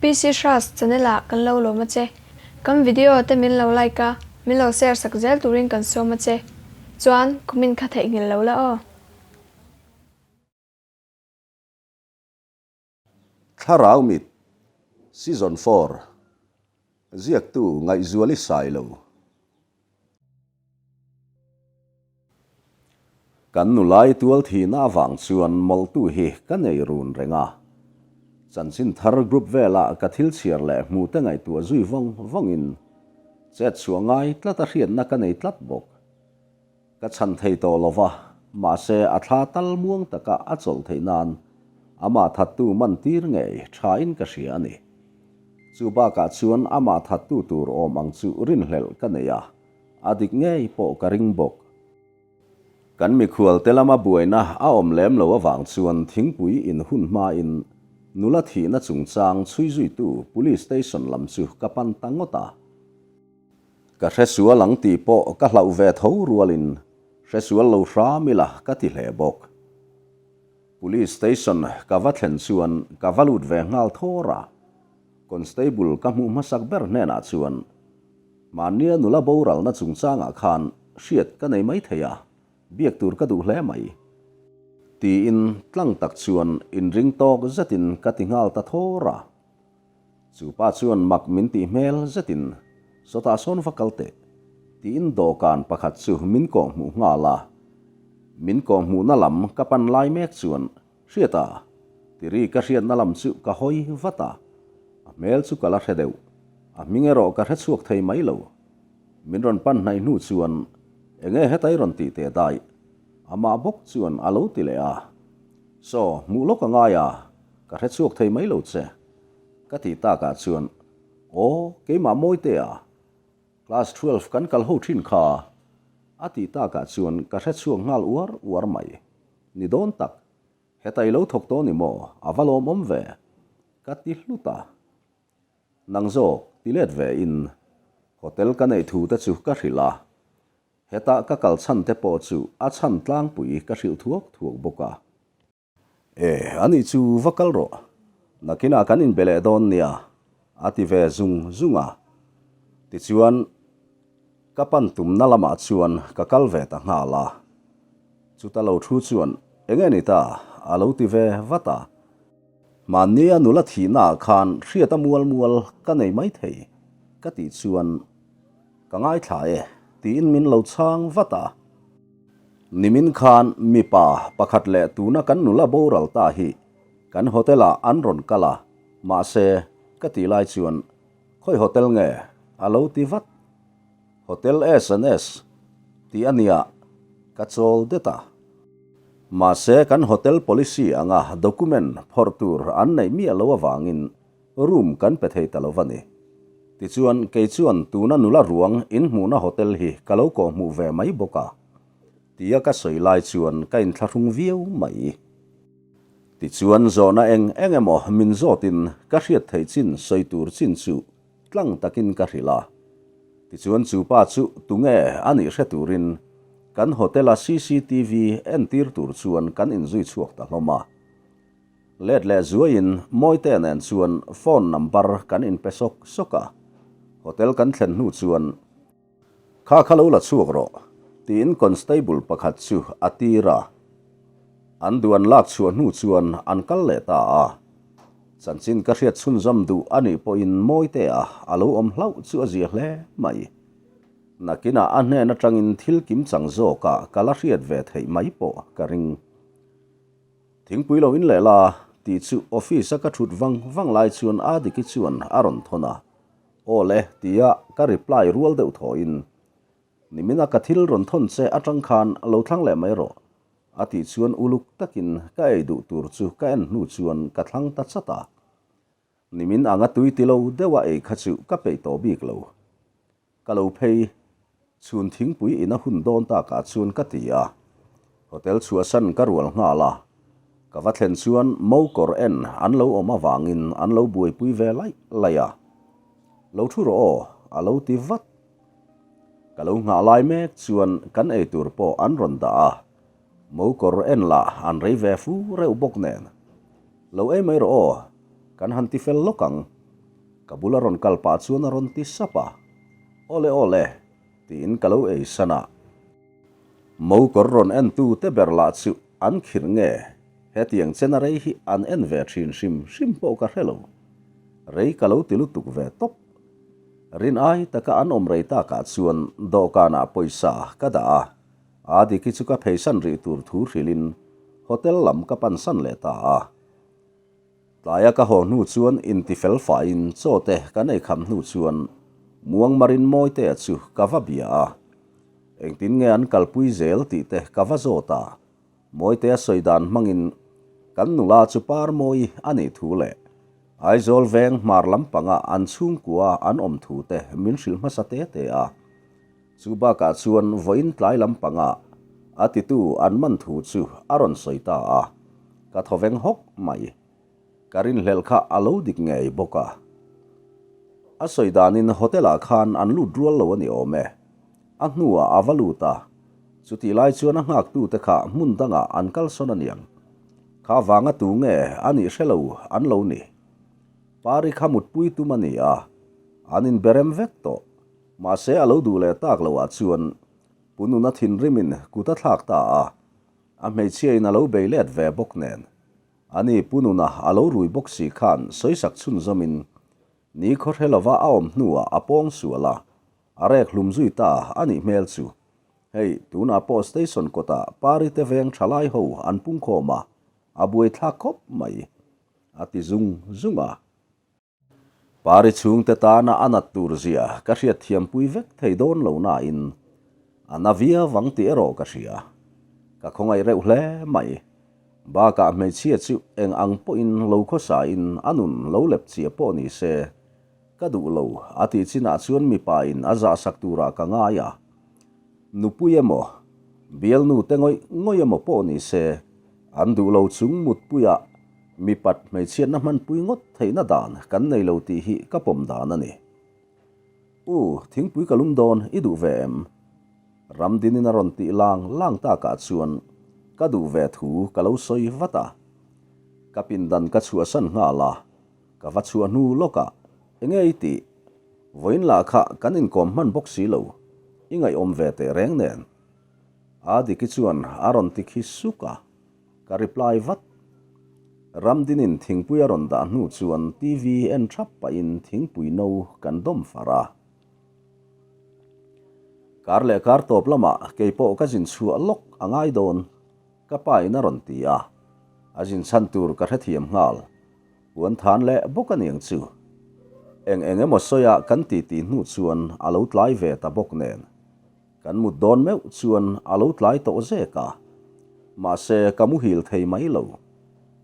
PC Hras channel ah kan lo lawm a che. Kan video te min lo like a, min lo share sak zel turin kan sawm a che. Chuan comment kha theihnghilh lo la aw. Thlarau Mit, Season 4, Ziaktu Ngaihzuali Sailo. Kan nulai tual thihna avang chuan mawlhtu hi ka nei run reng a. Chanchin thar group velah ka thil chhiar leh hmuh te ngaihtuah zui vawng vawngin chet chhuah ngai tlat a hriatna ka nei tlat bawk. Ka chhan thei tawh lo va, mahse a thla tal muang taka a chawlh theih nan amah thattu man tir ngei thain ka hria a ni. Chu bakah chuan amah thattu tur awm ang chu rinhlelh ka nei a, a dik ngei pawh ka ring bawk. Kan mikhual te lama buaina a awm lem lo avang chuan thingpui in hun hmain nula thihna chungchang chhui zuitu Police Station lam chu ka pan ta ngawt a. Ka hresual ang tih pawh ka hlauh ve tho rualin hresual lo hram ila ka ti hle bawk. Police Station ka va thlen chuan ka va lut ve nghal thawr a, Constable ka hmuh hmasak ber hnenah chuan mahnia nula boralna chungchangah khan hriat ka nei mai thei a, biak tur ka duh hle mai. Tiin tlang tak chuan inring tawk zetin ka ti nghal ta thawr a. Chu pa chuan mak min tih hmel zetin, Sawtah sawn va kal teh, tiin dawhkan pakhat chu min kawhhmuh nghal a. Min kawhhmuhna lam ka pan lai mek chuan, Hriata, tiri ka hriatna lam chu ka hawi vat a. A hmel chu ka la hre deuh. A hming erawh ka hre chhuak thei mai lo. Min rawn pan hnaih hnu chuan, Enge hetai rawn tih teh dai? Amah bawk chuan a lo ti leh a. Saw, hmuh lawk a ngai a, ka hre chhuak thei mai lo che. Ka tih takah chuan, Aw, keimah Mawitea, class 12 kan kal ho thin kha, a tih takah chuan ka hre chhuak nghal uar uar mai. Ni dawn tak, heta i lo thawk tawh ni maw, a va lawmawm ve, ka ti hlut a. Nang zawk, ti let ve in, hotel ka neih thu te chu ka hrilh a. Heta ka kal chhan te pawh chu a chhan tlangpui ka hrilh thuak thuak bawk a. E, ani chu va kal rawh. Nakinah kan inbe leh dawn nia, a ti ve zung zung a. Tichuan, ka pan tumna lamah chuan ka kal ve ta nghal a. Chuta lo thu chuan, Enge ni ta? a lo ti ve vat a. Mahnia nula thihnaah khan hriata mual mual ka nei maithei, ka tih chuan, Ka ngaithla e, tiin min lo chhang vat a. Nimin khan mipa pakhat leh tuna kan nula boral ta hi kan hotel ah an rawn kal a, mahse ka tih lai chuan khawi hotel nge a lo ti vat. Hotel S and S tih a nia ka chawl det a. Mahse kan hotel policy anga document phawrh tur an neih miah lo avangin room kan pe thei ta lo va ni. Tichuan, kei chuan tuna nula ruang inhmuhna hotel hi ka lo kawhhmuh ve mai bawk a, tia ka sawi lai chuan ka inthlahrung viau mai. Tichuan, zawhna eng eng emaw min zawtin ka hriat theih chin sawi tur chin chu tlang takin ka hrilh a. Tichuan, chu pa chu tunge a nih hre turin kan hotel-a cctv entir tur chuan kan inzui chhuak ta hlawm a. Let leh zuaiin Mawite nen chuan phone number kan inpe sawk sawk a, hotel kan thlen hnu chuan, Kha kha lo la chhuak rawh, tiin constable pakhat chu a tir a. An duan lak chhuah hnu chuan an kal leh ta a. Chanchin ka hriat chhunzawm duh a nih pawhin Mawitea a lo awm hlauh chu a zia hle mai. Nakinah a hnen atangin thil kimchang zawkah ka la hriat ve theih mai pawh ka ring. Thingpui lo in leh la, tih chu office a ka thut vang vang lai chuan Adiki chuan a rawn thawn a. Aw le, tia ka reply rual deuh thawhin, Nimina ka thil rawn thawn che atang khan lo thlang leh mai rawh, a tih chuan uluk takin ka ei duh tur chu ka en hnu chuan ka thlang ta chat a. Nimin anga tui ti lo deuha ei kha chu ka peih tawh bik lo. Ka lo phei, chhun thingpui in a hun dawn takah chuan ka ti a. Hotel chhuahsan ka rual nghal a. Ka va thlen chuan mo kawr en an lo awm avangin an lo buaipui ve laih laih a. Lo thu rawh aw, a lo ti vat. Ka lo nghah lai mek chuan kan eitur pawh an rawn dah a. Mo kawr en lah an rei ve fu reuh bawk nen. Lo ei mai rawh aw, kan han ti fel lawk ang. Ka bula rawn kal pah chuan a rawn ti sap a, Awle awle, tiin ka lo ei san a. Mo kawr rawn en tu te ber lah chu an khirh nge, hetiang chena rei hi an en ve thin hrim hrim pawh ka hre lo. Rei ka lo ti lutuk ve tawp. Rin ai taka an awm rei takah chuan dawhkanah pawisa ka dah a, aa diki chu ka pheisan rih tur thu hrilhin hotel lam ka pansan leh ta a. Tlaia ka haw hnu chuan intifel faiin chaw te kan ei kham hnu chuan Muangmarin Mawitea chu ka va bia a, engtin nge an kalpui zel tih te ka va zawt a, Mawitea sawi dan hmangin kan nula chu Parmawi a nih thu leh Aizawl veng hmar lampanga an chhungkua an awm thu te min hrilh hmasa te te a. Chu bakah chuan vawiin tlai lampanga a titu an man thu chu a rawn sawi ta a. Ka thaw veng hawk mai. Ka rinhlelh kha a lo dik ngei bawk a. A sawi danin hotel ah khan an lut rual lo a ni awm e. A hnuah a va lut a. Chutih lai chuan a nghaktu te kha hmun dangah an kalsawn a niang. Kha vanga tu nge a nih hre lo an lo ni. Pari kha mutpui tum a ni a. An inberem vek tawh. Mahse a lo duh leh tak loh ah chuan Pu Nuna thinrimin kut a thlak ta a. A hmeichhia in a lo bei let ve bawk nen, ani Pu Nuna a lo rui bawk si khan sawisak chhunzawm in ni khaw hre lova a awm hnuah a pawng sual a, a rek hlum zui ta a nih hmel chu. Hei, tunah pawh station kawtah Pari te veng thalai ho an pungkhawm a, a buaithlak khawp mai, a ti zung zung a. Pari chhungte tana a nat tur zia ka hriatthiampui vek thei dawn lo nain a na viau vang tih erawh ka hria. Ka khawngaih reuh hle mai. Bakah hmeichhia chu eng ang pawhin lo khawsain a nun lo lep chiah pawh ni se ka duh lo a tih chinah chuan mipa in a zahsak turah ka ngai a. Nupui emaw, bialnu te ngawih ngawih emaw pawh ni se an duh lo chung mutpuiah Mipat hmeichhiatna hmanpui ngawt theihna dan kan nei lo tih hi ka pawm dan a ni. U, thingpui ka lum dawn i duh ve em? Ramdinin a rawn tih lang lang takah chuan ka duh ve thu ka lo sawi vat a. Ka pindan ka chhuahsan nghal a, ka va chhuah hnu lawkah enge i tih? Vawiin lah kha kan inkawm hman bawk si lo, i ngaihawm ve teh reng nen. A Diki chuan a rawn ti khi suk a. Ka reply vat. Ramdinin thingpui a rawn dah hnu chuan TV en thap pahin thingpui no kan dawm far a. Kar leh kar tawp lamah keipawh ka zin chhuah lawk a ngai dawn, ka pa in a rawn ti a. A zin chhan tur ka hrethiam nghal. Puan than leh bawk a niang chu. Eng eng emaw sawi a kan titi hnu chuan a lo tlai ve ta bawk nen. Kan mut dawn meuh chuan a lo tlai tawh zek a, mahse ka muhil thei mai lo.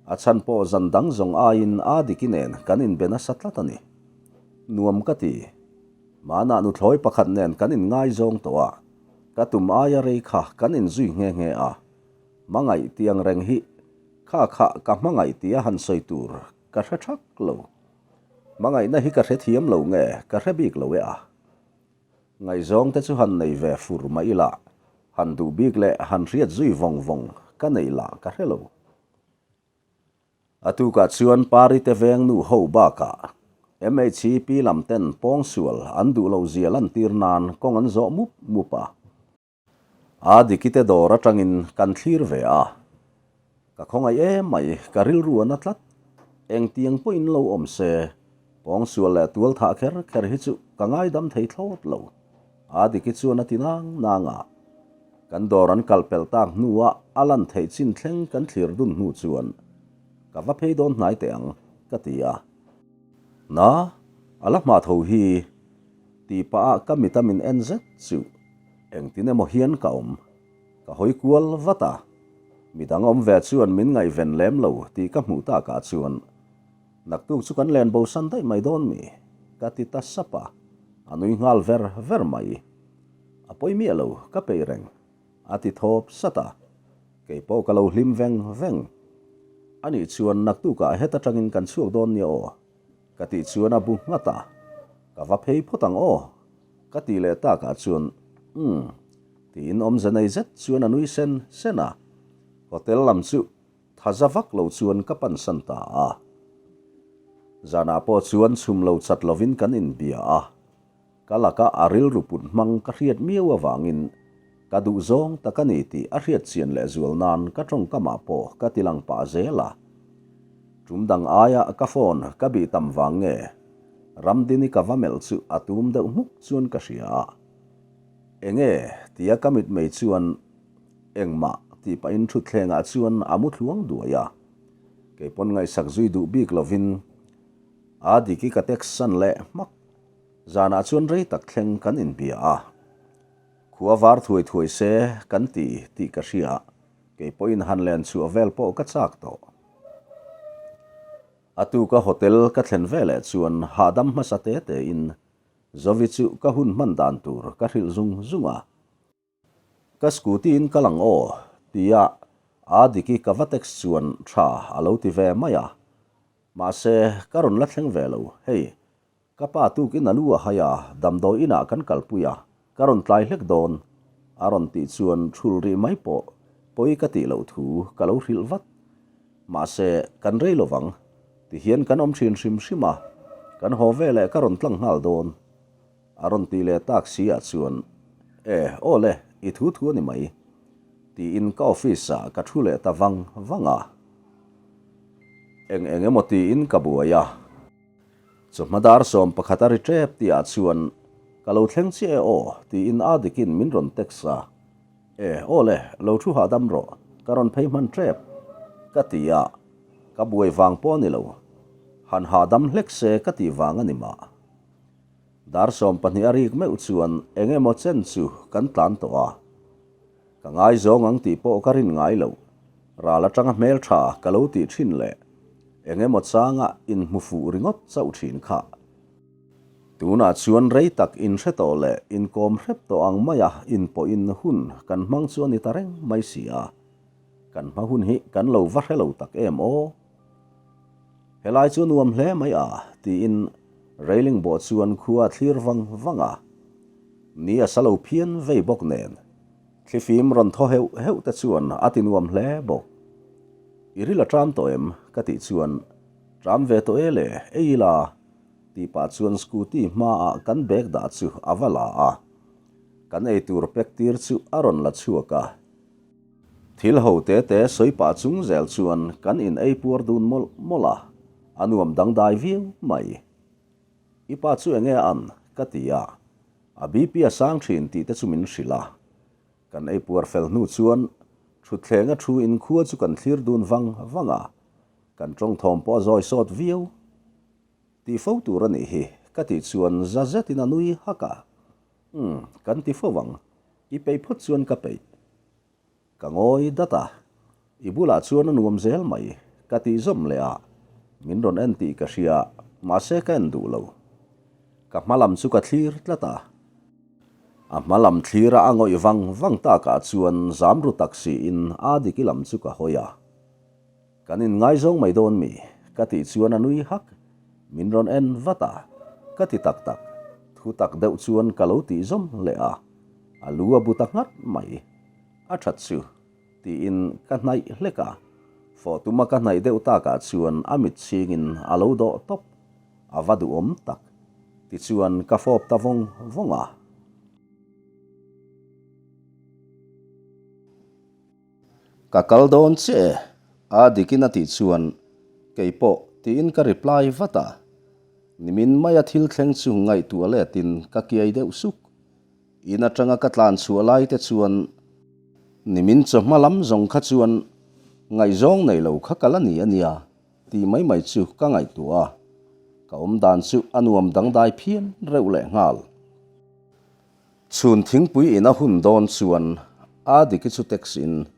A chhan pawh zan dang zawng aiin a diki nen kan inbe nasa tlat a ni. Nuam ka ti. Manah nuthlawi pakhat nen kan inngaizawng tawh a, ka tum aia rei kha kan inzui nghe nghe a. Hmangaih tih ang reng hi kha kha ka hmangaih tia han sawi tur ka hre thak lo. Hmangaihna hi ka hrethiam lo nge ka hre bik lo e a. Ngaihzawng te chu han nei ve fur mah ila, han duh bik leh han hriat zui vawng vawng ka neih lah ka hre lo. A tukah chuan Pari te veng nu ho bakah MHEP lam ten pawngsual an duh loh zia lantir nan kawng an zawh mup mup a. A dikite dawr atangin kan thlir ve a, ka khawngaih em mai, ka rilru a na tlat. Engtiang pawhin lo awm se, pawngsual leh tual thah kher kher hi chu ka ngaidam thei thlawt lo, a diki chuan a ti nang nang a. Kan dawr an kal pelh tak hnuah a lan theih chin thleng kan thlir dun hnu chuan ka va phei dawn hnai teh ang, ka ti a. Na, a la hma tho hi, tih pah ah ka mit a min en zet chu. Engtin emaw hian ka awm. Ka hawi kual vat a, midang awm ve chuan min ngaihven lem lo tih ka hmuh takah chuan naktuk chu kan len bosan daih mai dawn mi? ka ti ta sap a, a nui nghal ver ver mai. A pawi miah lo, ka peih reng, a ti thawp sat a, kei pawh ka lo hlim veng veng. Anih chuan naktukah heta tangin kan chhuak dawn nia aw, ka tih chuan a bu nghat a, ka va phei phawt ang aw. Ka tih leh takah chuan umm tiin awmze nei zet chuan a nui sen sen a, hotel lam chu thaza vak lo chuan ka pansan ta a. Zanah pawh chuan chhum lo chat lovin kan inbia a, ka laka a rilru put hmang ka hriat miau avangin ka duhzawng tak a ni tih a hriat chian lehzual nan ka tawngkamah pawh ka ti lang pah zel a. Tum dang aia ka phone ka bih tam vang nge Ramdini ka va melh chu a tum deuh hmuk chuan ka hria a. Enge tia ka mitmei chuan engmah tih pahin thutthlengah chuan a mu thluang duai a. Kei pawn ngaihsak zui duh bik lovin a Diki ka text san leh hmak. Zanah chuan rei tak thleng kan inbia a. Khua var thuai thuai se kan ti tih ka hria. Kei pawhin han len chhuah vel pawh ka chak tawh. A tuka hotel ka thlen veleh chuan hahdam hmasa te tein Zovi chu ka hun hman dan tur ka hrilh zung zung a. Ka scooty in kal ang aw, tia a Diki ka va text chuan tha a lo ti ve mai a. Mahse, ka rawn la thleng ve lo, hei, ka pa tukin a lu a hai a, damdawi inah kan kalpui a, ka rawn tlai hlek dawn, a rawn tih chuan thul rih mai pawh pawi ka tih loh thu ka lo hrilh vat. Mahse, kan rei lovang, tihian kan awm thin hrim hrim a, kan haw veleh ka rawn tlang nghal dawn. A rawn ti leh tak si ah chuan, E, aw le, i thu thu a ni mai, tiin ka office ah ka thu leh ta vang vang a. Eng eng emaw tiin ka buai a. Chawhma dar 11 a ri tep tih ah chuan, Ka lo thleng chiah e aw, tiin a dikin min rawn text a. E, aw le, lo thu hahdam rawh, ka rawn phei hman tep, ka ti a. Ka buai vang pawh a ni lo, han hahdam hlek se ka tih vang a ni mah. Dar 12 a rik meuh chuan eng emaw chen chu kan tlan tawh a. Ka ngaizawng ang tih pawh ka rin ngai lo. Ral atanga hmeltha ka lo tih thin leh eng emaw changa inhmu fuh ringawt chauh thin kha. Tunah chuan rei tak inhre tawh leh inkawm hrep tawh ang maia inpawhin hun kan hmang chu a ni ta reng mai si a. Kan hma hun hi kan lo va hre lo tak em aw? Helai chu nuam hle mai a, tiin railing bawh chuan khua a thlir vang vang a. Ni a sa lo phian vei bawk nen, thlifim rawn thaw heuh heuh te chuan a ti nuam hle bawk. I ril a ṭam tawh em? ka tih chuan, Ṭam ve tawh e le, ei ila, tih pah chuan scooty hmaah kan bag dah chu a va la a. Kan eitur pack tir chu a rawn la chhuak a. Thil ho te te sawi pah chung zel chuan kan in ei puar dun mawlh mawlh a, a nuam dangdai viau mai. I pa chu enge a an? ka ti a, a BP a sang thin tih te chu min hrilh a. Kan ei puar fel hnu chuan thutthleng a thu in khua chu kan thlir dun vang vang a, kan tawngthawm pawh a zawi sawt viau. Tih fo tur a nih hi, ka tih chuan za zetin a nui hak a. Umm, kan ti fo ang. I peih phawt chuan ka peih. Ka ngawi dat a, i bulah chuan a nuam zel mai, ka tih zawm leh a, min rawn en tih ka hria, mahse ka en duh lo. Ka hma lam chu ka thlir tlat a. A hma lam thlira a ngawih vang vang takah chuan zam ru tak siin a diki lam chu ka hawi a. Kan inngaizawng mai dawn mi? Ka tih chuan a nui hak. Min rawn en vat a, ka ti tak tak. Thu tak deuh chuan ka lo tih zawm leh a, a lu a bu ta nghat mai. A that chu, tiin ka hnaih hlek a. Fawh tuma ka hnaih deuh takah chuan a mit chhingin a lo dawh tawp. A va duhawm tak. Tichuan ka fawp ta vawng vawng a. Ka kal dawn chiah e, a dikin a tih chuan kei pawh tiin ka reply vat a. Nimin maia thil thleng chu ngaihtuah letin ka kiai deuh suk. In atanga ka tlan chhuah lai te chuan nimin chawhma lam zawng kha chuan ngaihzawng nei lo kha ka la ni a nia tih mai mai chu ka ngaihtuah a. Ka awmdan chu a nuam dangdai phian reuh lehnghal. Chhun thingpui in a hun dawn chuan a diki chu text in,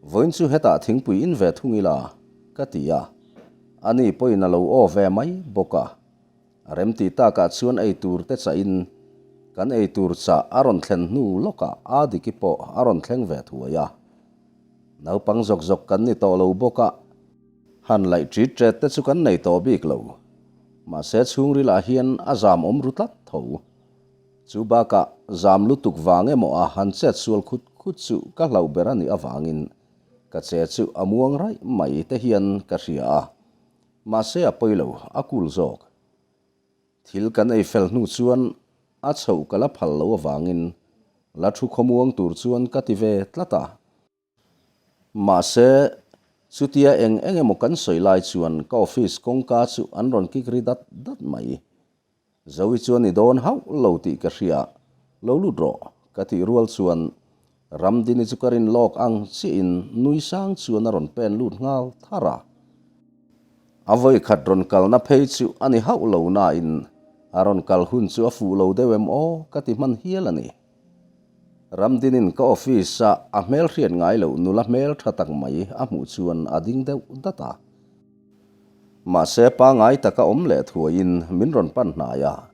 Vawiin chu hetah thingpui in ve thung ila, ka ti a. Ani pawhin a lo aw ve mai bawk a. A remti takah chuan ei tur te chah in kan ei tur chah a rawn thlen hnu lawkah a diki pawh a rawn thleng ve thuai a. Naupang zawk zawk kan ni tawh lo bawk a, han laih ṭit ṭet te chu kan nei tawh bik lo. Mahse chhungrilah hian a zam awm ru tlat tho. Chu bakah zam lutuk vang emaw a han chet sual khut khut chu ka hlauh ber a nih avangin ka che chu a muang raih mai te hian ka hria a. Mahse a pawi lo, a cool zawk. Thil kan ei fel hnu chuan a chhoh ka la phal lo avangin la thu khawmuang tur chuan ka ti ve tlat a. Mahse, chutia eng eng emaw kan sawi lai chuan ka office kawngka chu an rawn kik ri dat dat mai. Zoe chuan i dawn hauh lo tih ka hria, lo lut rawh, ka tih rual chuan Ramdini chu ka rin lawk ang chiahin nui sang chuan a rawn pen lut nghal thar a. A vawikhat rawn kalna phei chu a ni hauh lo nain a rawn kal hun chu a fuh lo deuh em aw ka ti hman hial a ni. Ramdinin ka office a a hmel hriat ngai loh nula hmel tha tak mai a hmuh chuan a ding deuh dat a. Mahse pangai taka awm leh thuaiin min rawn pan hnai a,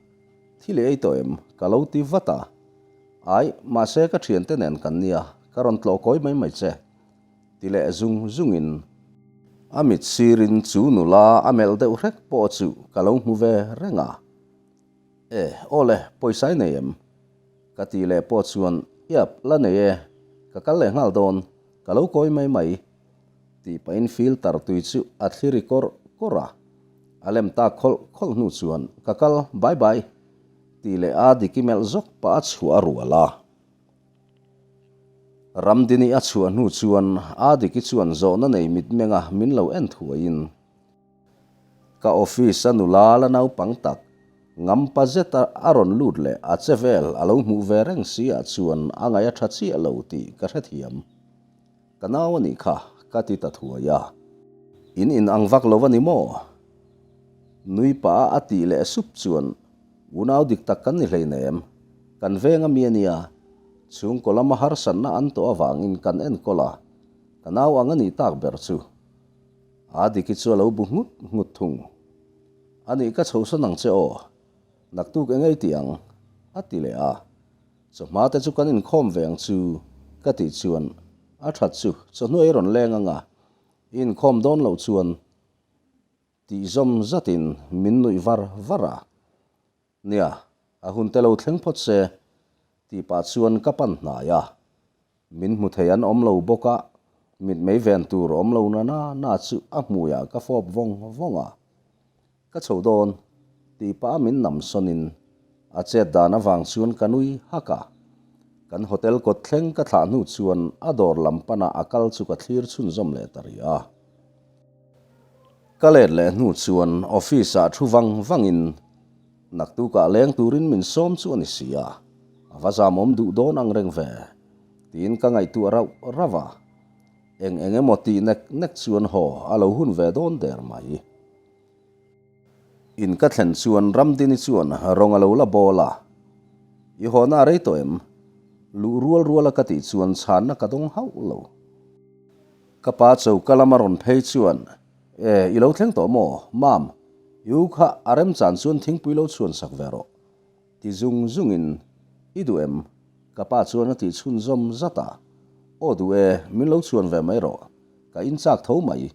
Thil i ei tawh em? Ka lo ti vat a. Ai, mahse ka thiante nen kan nia, ka rawn tlawh kawi mai mai che. Ti leh zung zungin a mit sirin chu nula a melh deuh hrek pawh chu ka lo hmu ve reng a. E, aw le, pawisa i nei em? Ka tih leh pawh chuan, Iap, la nei e, ka kal leh nghal dawn, ka lo kawi mai mai. Tih pahin filter tui chu a thli ri kawrh kawrh a, a lem tak khawlh khawlh hnu chuan, Ka kal, bye bye, tih leh a diki melh zawk pah a chhuah a rual a. Ramdini a chhuah hnu chuan a diki chuan zawhna nei mitmenga min lo en thuaiin, Ka office a nula la naupang tak, ngampa zeta a rawn lut leh a che vel a lo hmuh ve reng si ah chuan a ngaih a tha chiah lo tih ka hrethiam. Ka nau a nih kha, ka ti ta thuai a. In in ang vak lo a ni maw? Nui pah a a tih leh sup chuan, Unau dik tak kan ni hleinem, kan veng a mi a nia, chhungkaw lama harsatna an tawh avangin kan enkawl a, ka nau ang a nih tak ber chu. A diki chu a lo bu nghut nghut thung. A nih ka chhohsan ang che aw, naktuk eng ei tih ang? a ti leh a. Chawhma te chu kan inkhawm ve ang chu ka tih chuan a that chu chawhnu ei rawn leng ang a, i inkhawm dawn loh chuan tih zawm zatin min nuih var var a. Nia, a hun te lo thleng phawt se tih pah chuan ka pan hnai a, min hmu thei an awm lo bawk a, mitmei ven tur awm lo na na na chu a hmuiah ka fawp vawng vawng a. Ka chho dawn, tih pah a min nam sawnin a chet dan avang chuan ka nui hak a. Kan hotel kawt thleng ka thlah hnu chuan a dawr lam pana a kal chu ka thlir chhunzawm leh ta rih a. Ka let leh hnu chuan office ah thu vang vangin naktukah leng turin min sawm chu a ni si a, a va zamawm duh dawn ang reng ve, tiin ka ngaihtuah rauh rauh a. Eng eng emaw tih nek nek chuan haw a lo hun ve dawn der mai. In ka thlen chuan Ramdini chuan rawng a lo la bawl a, I hawna a rei tawh em? Luh rual ruala ka tih chuan chhanna ka dawng hauh lo. Ka pa choka lama rawn phei chuan, E, i lo thleng tawh maw, Mam? I u kha a remchan chuan thingpui lo chhuan sak ve rawh. Ti zung zungin, I duh em? Ka pa chuan a tih chhunzawm zat a. Aw duh e, min lo chhuan ve mai rawh. Ka inchak tho mai.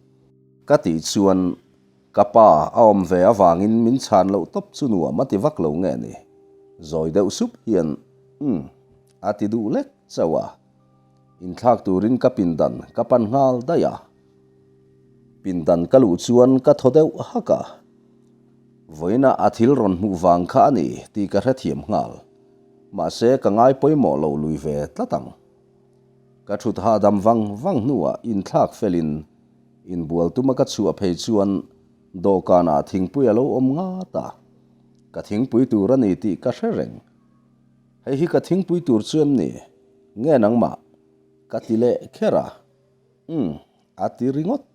Ka tih chuan ka pa a awm ve avangin min chhan loh tawp chu nuam a ti vak lo nge ni? Zawi deuh sup hian, Umm, a ti duh lek chauh a. Inthlak turin ka pindan ka pan nghal daih a. Pindan ka luh chuan ka thaw deuh hak a. Vawiina a thil rawn hmuh vang kha a ni tih ka hrethiam nghal. Mahse ka ngai pawimawh lo lui ve tlat ang. Ka thut hahdam vang vang hnuah inthlak felin inbual tuma ka chhuah phei chuan dawhkanah thingpui a lo awm ngat a, ka thingpui tur a ni tih ka hre reng. Hei hi ka thingpui tur chu em ni? Nge nangmah? Ka ti leh kher a. Umm, a ti ringawt.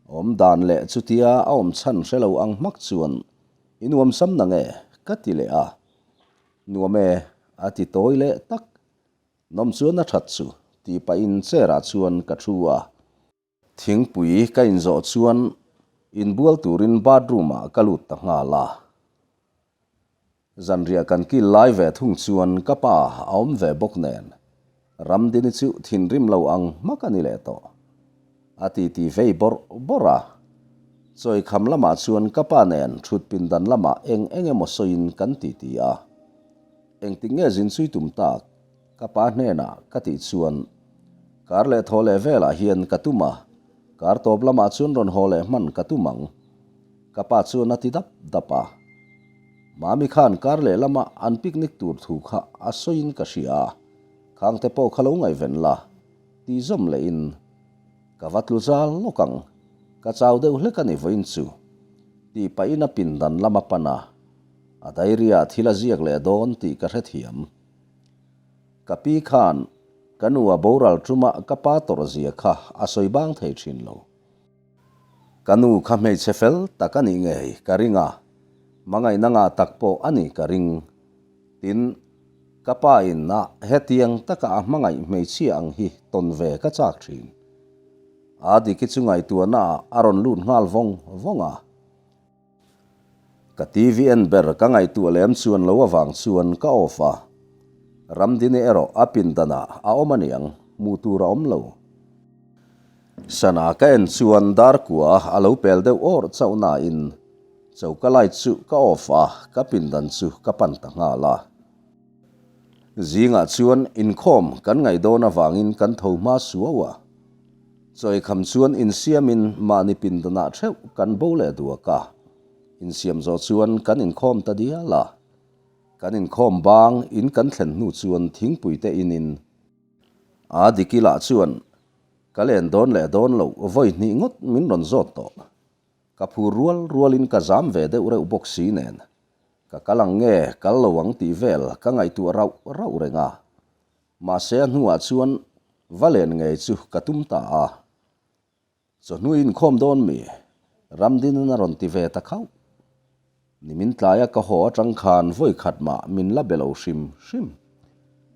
Awm dan leh chutia a awm chhan hre lo ang hmak chuan i nuam sam na nge? Ka ti leh a. Nuam e, a ti tawi leh tak. Nawm chuan a that chu tih pahin chair ah chuan ka thu a. Thingpui ka inzawh chuan inbual turin bathroom ah ka lut ta nghal a. Zanriah kan kil lai ve thung chuan ka pa a awm ve bawk nen Ramdini chu thinrim lo ang hmak a ni leh tawh. A titi vei bawrh bawrh a. Chawikham lamah chuan ka pa nen thut pindan lamah eng eng emaw sawiin kan titi a. Engtik nge zin chui tum tak? Ka pa hnenah ka tih chuan kar leh thaw leh velah hian ka tum a, kar tawp lamah chuan rawn haw leh hman ka tum ang. Ka pa chuan a ti dap dap a. Mami khan kar leh lama an picnic tur thu kha a sawiin ka hria a, khangte pawh kha lo ngaihven la, tih zawm lehin ka va tlu zal lawk ang, ka chau deuh hlek a ni vawiin chu, tih pahin a pindan lam a pan a, a diary ah thil a ziak leh dawn tih ka hrethiam. Ka pi khan ka nu a boral ṭuma ka pa tawrh zia kha a sawi bang thei ṭhin lo. Ka nu kha hmeichhe fel tak a nih ngei ka ring a, hmangaihna ngah tak pawh a nih ka ring. Tin, ka pa in a hetiang taka a hmangaih hmeichhia ang hi tawn ve ka chak thin. A diki chu ngaihtuahna ah a rawn lut nghal vawng vawng a. Ka TV en ber ka ngaihtuah lem chuan lo avang chuan ka off a, Ramdini erawh a pindanah a awm aniang, hmuh tur a awm lo. Sana ka en chuan dar kua a lo pel deuh awrh chauh nain choka light chu ka off a, ka pindan chu ka pan ta nghal a. Zingah chuan inkhawm kan ngaih dawn avangin kan tho hma suau a. Chawikham chuan insiamin mahni pindanah theuh kan bo leh duak a, insiam zawh chuan kan inkhawm ta dial a. Kan inkhawm bang in kan thlen hnu chuan thingpui te inin a Diki lah chuan ka len dawn leh dawn loh vawi hnih ngawt min rawn zawt tawh. Ka phur rual rualin ka zam ve deuh reuh bawk si nen ka kal ang nge kal lo ang tih vel ka ngaihtuah rauh rauh reng a. Mahse a hnuah chuan va len ngei chu ka tum ta a. Chawhnu inkhawm dawn mi? Ramdinin a rawn ti ve ta khauh. Nimin tlaia ka haw atang khan vawi khat mah min la be lo hrim hrim.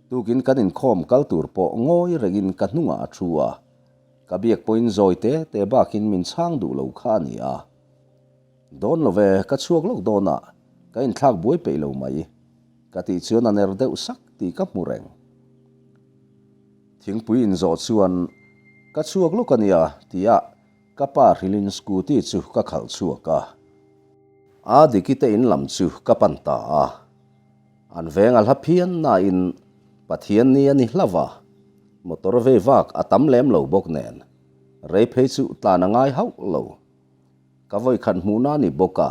Tukin kan inkhawm kal tur pawh ngawi rengin ka hnungah a thu a. Ka biak pawhin zawi te te bakin min chhang duh lo kha a ni a. Dawn lo ve, ka chhuak lawk dawn a, ka inthlak buai peih lo mai. Ka tih chuan a ner deuh sak tih ka hmu reng. Thingpui inzawh chuan, Ka chhuak lawk a nia, tia ka pa hrilhin scooty chu ka khalh chhuak a. A Diki te in lam chu ka pan ta a. An veng a hla phian nain Pathian ni a ni hlauh a, motor vei vak a tam lem lo bawk nen, rei phei chu tlan a ngai hauh lo. Ka vawikhat hmuhna a ni bawk a,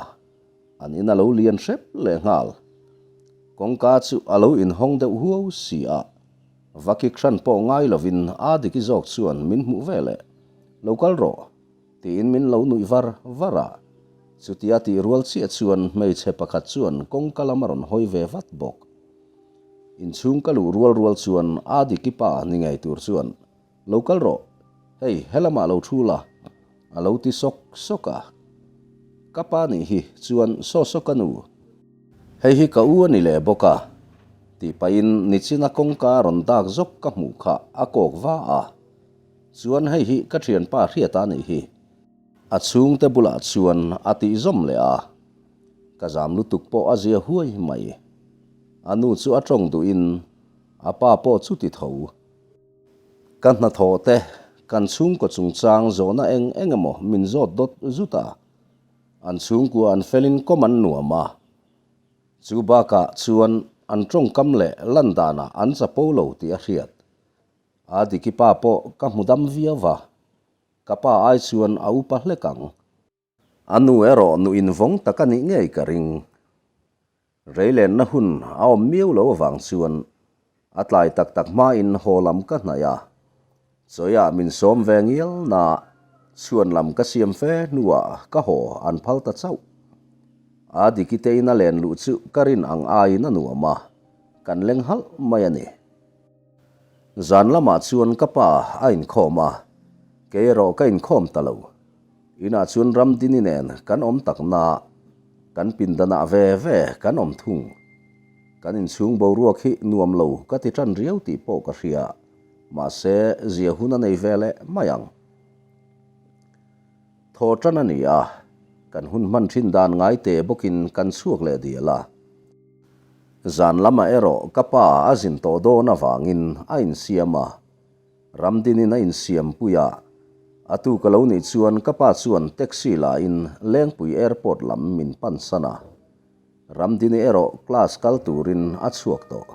an in a lo lian hrep lehnghal. Kawngka chu a lo inhawng deuh huau si a, va kik hran pawh ngai lovin a diki zawk chuan min hmuh ve leh, Lo kal rawh, tiin min lo nuih var var a. Chutia tih rual chiah chuan hmeichhe pakhat chuan kawngka lam a rawn hawi ve vat bawk. Inchhung ka luh rual rual chuan a diki pa ni ngei tur chuan Lo kal rawh, hei helamah lo thu la, a lo ti sawk sawk a. Ka pa nih hi chuan saw saw ka nu. Hei hi ka u a ni leh bawk a, tih pahin nichina kawngka rawn dak zawk ka hmuh kha a kawk va a. Chuan hei hi ka thianpa hriata nih hi. A chhungte bulah chuan a tih zawm leh a. Ka zam lutuk pawh a zia huai mai. A nu chu a tawng duhin a pa pawh chuti tho. Ka hnathawh te, kan chhungkaw chungchang zawhna eng eng emaw min zawt dawt zut a, an chhungkua an felin kawm an nuam a. Chu bakah chuan an tawngkam leh lan danah an chapo lo tih a hriat. A Diki pa pawh ka hmu dam viau va, ka pa ai chuan a upa hlek ang. A nu erawh nu invawng tak a nih ngei ka ring. Reilenna hun a awm miau lo avang chuan a tlai tak tak hmain haw lam ka hnaih a, chawiah min sawm ve ngial na chhuan lam ka siam fe hnuah ka haw an phal ta chauh. A diki te in a len luh chu ka rin ang aiin a nuam a, kan leng halh mai a ni. Zan lamah chuan ka pa a inkhawm a, kei erawh ka inkhawm ta lo. Inah chuan Ramdini nen kan awm tak na, kan pindanah ve ve kan awm thung. Kan inchhung boruak hi nuam lo ka ti tan riau tih pawh ka hria, mahse zia hun a nei ve leh mai ang. Thaw tan a ni a, kan hun hman thin dan ngai te bawkin kan chhuak leh dial a. Zan lamah erawh ka pa a zin tawh dawn avangin a insiam a. Ramdinin a insiampui a, a tu ka lo nih chuan ka pa chuan taxi la in Lengpui airport lam min pan san a. Ramdini erawh class kal turin a chhuak tawh.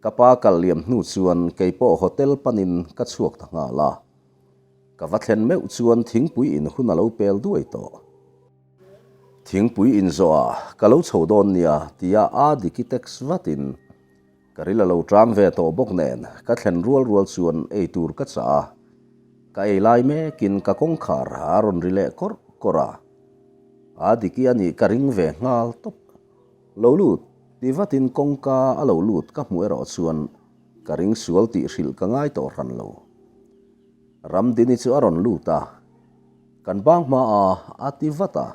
Ka pa kal liam hnu chuan keipawh hotel panin ka chhuak ta nghal a. Ka va thlen meuh chuan thingpui in hun a lo pel duai tawh. Thingpui inzawh ah ka lo chho dawn nia tia a Diki text vatin ka ril a lo tang ve tawh bawk nen ka thlen rual rual chuan ei tur ka chah a, ka ei lai mekin ka kawngkhar a rawn ri leh kawrh kawrh a, a Diki a nih ka ring ve nghal tawp. Lo lut, ti vatin kawngka a lo lut ka hmuh erawh chuan ka ring sual tih hrilh ka ngai tawh hran lo. Ramdini chu a rawn lut a, Kan bang hma a, a ti vat a.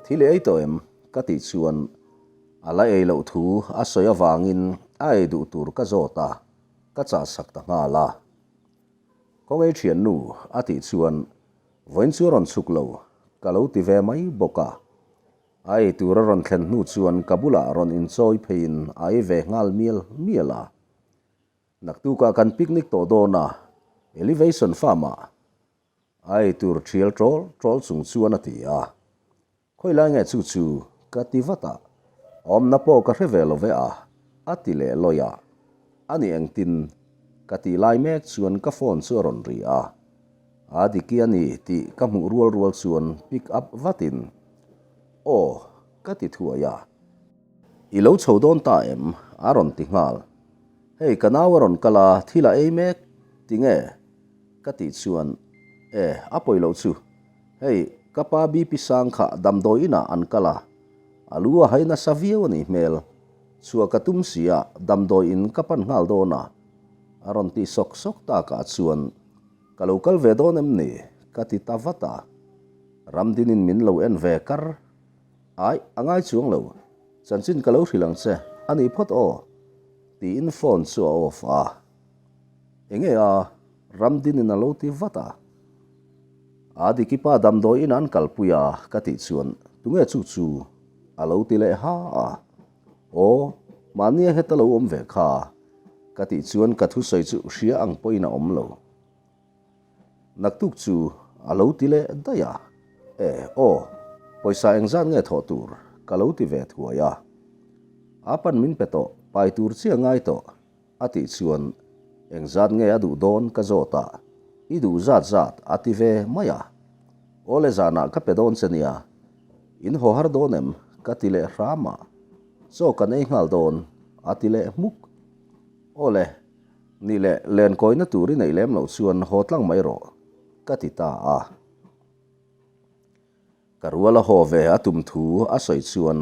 Thil i ei tawh em? ka tih chuan a la ei loh thu a sawi avangin a ei duh tur ka zawt a, ka chahsak ta nghal a. Kawngei thiannu a tih chuan vawiin chu a rawn chhuk lo, ka lo ti ve mai bawk a. A ei tur a rawn thlen hnu chuan ka bulah rawn inchawi pheiin a ei ve nghal mial mial a. Naktukah kan picnic tawh dawn a, Elevation Farm-ah a ei tur thial ṭawl ṭawl chung chuan a ti a. Khawi lai nge chu chu ka ti vat a, awmna pawh ka hre ve lo ve a, a ti leh lawi a. Ani engtin ka tih lai mek chuan ka phone chu a rawn ri a. A diki a ni tih ka hmuh rual rual chuan pick up vatin, Aw, ka ti thuai a. I lo chho dawn ta em? a rawn ti nghal. Hei ka nau a rawn kal a, thil a ei mek, tinge? Ka tih chuan, E, a pawi loh chu. Hei, ka pa BP sang kha damdawi inah an kal a, a lu a hai nasa viau a nih hmel. Chhuah ka tum si a, damdawi in ka pan nghal dawn a. A rawn tih sawk sawk takah chuan, Ka lo kal ve dawn em ni? ka ti ta vat a. Ramdinin min lo en ve kar. Aih, a ngai chuang lo. Chanchin ka lo hrilh ang che, a nih phawt aw. Tiin phone chu a off a. Enge a? Ramdinin a lo ti vat a. A Dikipa damdawi in an kalpui a ka tih chuan tunge chu chu a lo ti leh ha a. Aw, mahnia heta lo awm ve kha ka tih chuan ka thusawi chu hria ang pawhin a awm lo. Naktuk chu a lo ti leh daih a. E, aw, pawisa engzat nge thawh tur ka lo ti ve thuai a. A pan min pe tawh, pai tur chiah ngai tawh. A tih chuan, Engzat nge a duh dawn ka zawt a, i duh zat zat a ti ve mai a. Awle zanah ka pe dawn che nia, in haw har dawn em? ka ti leh hram a, chaw kan ei nghal dawn a ti leh hmuk. Awle, nih leh lenkawina tur i neih lem loh chuan haw tlang mai rawh ka ti ta a. Ka rual a haw ve a tum thu a sawi chuan,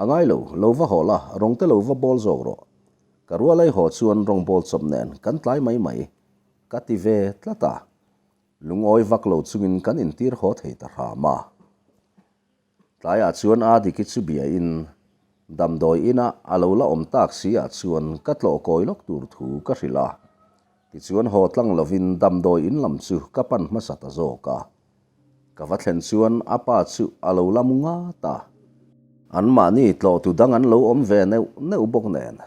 A ngai lo, lo va haw la, rawng te lo va bawl zawk rawh. Ka rual ai haw chuan rawngbawl chawp nen kan tlai mai mai, ka ti ve tlat a. Lungawi vak lo chungin kan intir haw thei ta hram a. Tlaiah chuan a diki chu biain damdawi inah a lo la awm tak si ah chuan ka tlawh kawi lawk tur thu ka hrilh a. Tichuan haw tlang lovin damdawi in lam chu ka pan hmasa ta zawk a. Ka va thlen chuan a pa chu a lo la mu ngat a. Anmahni tlawhtu dang an lo awm ve neuh neuh bawk nen.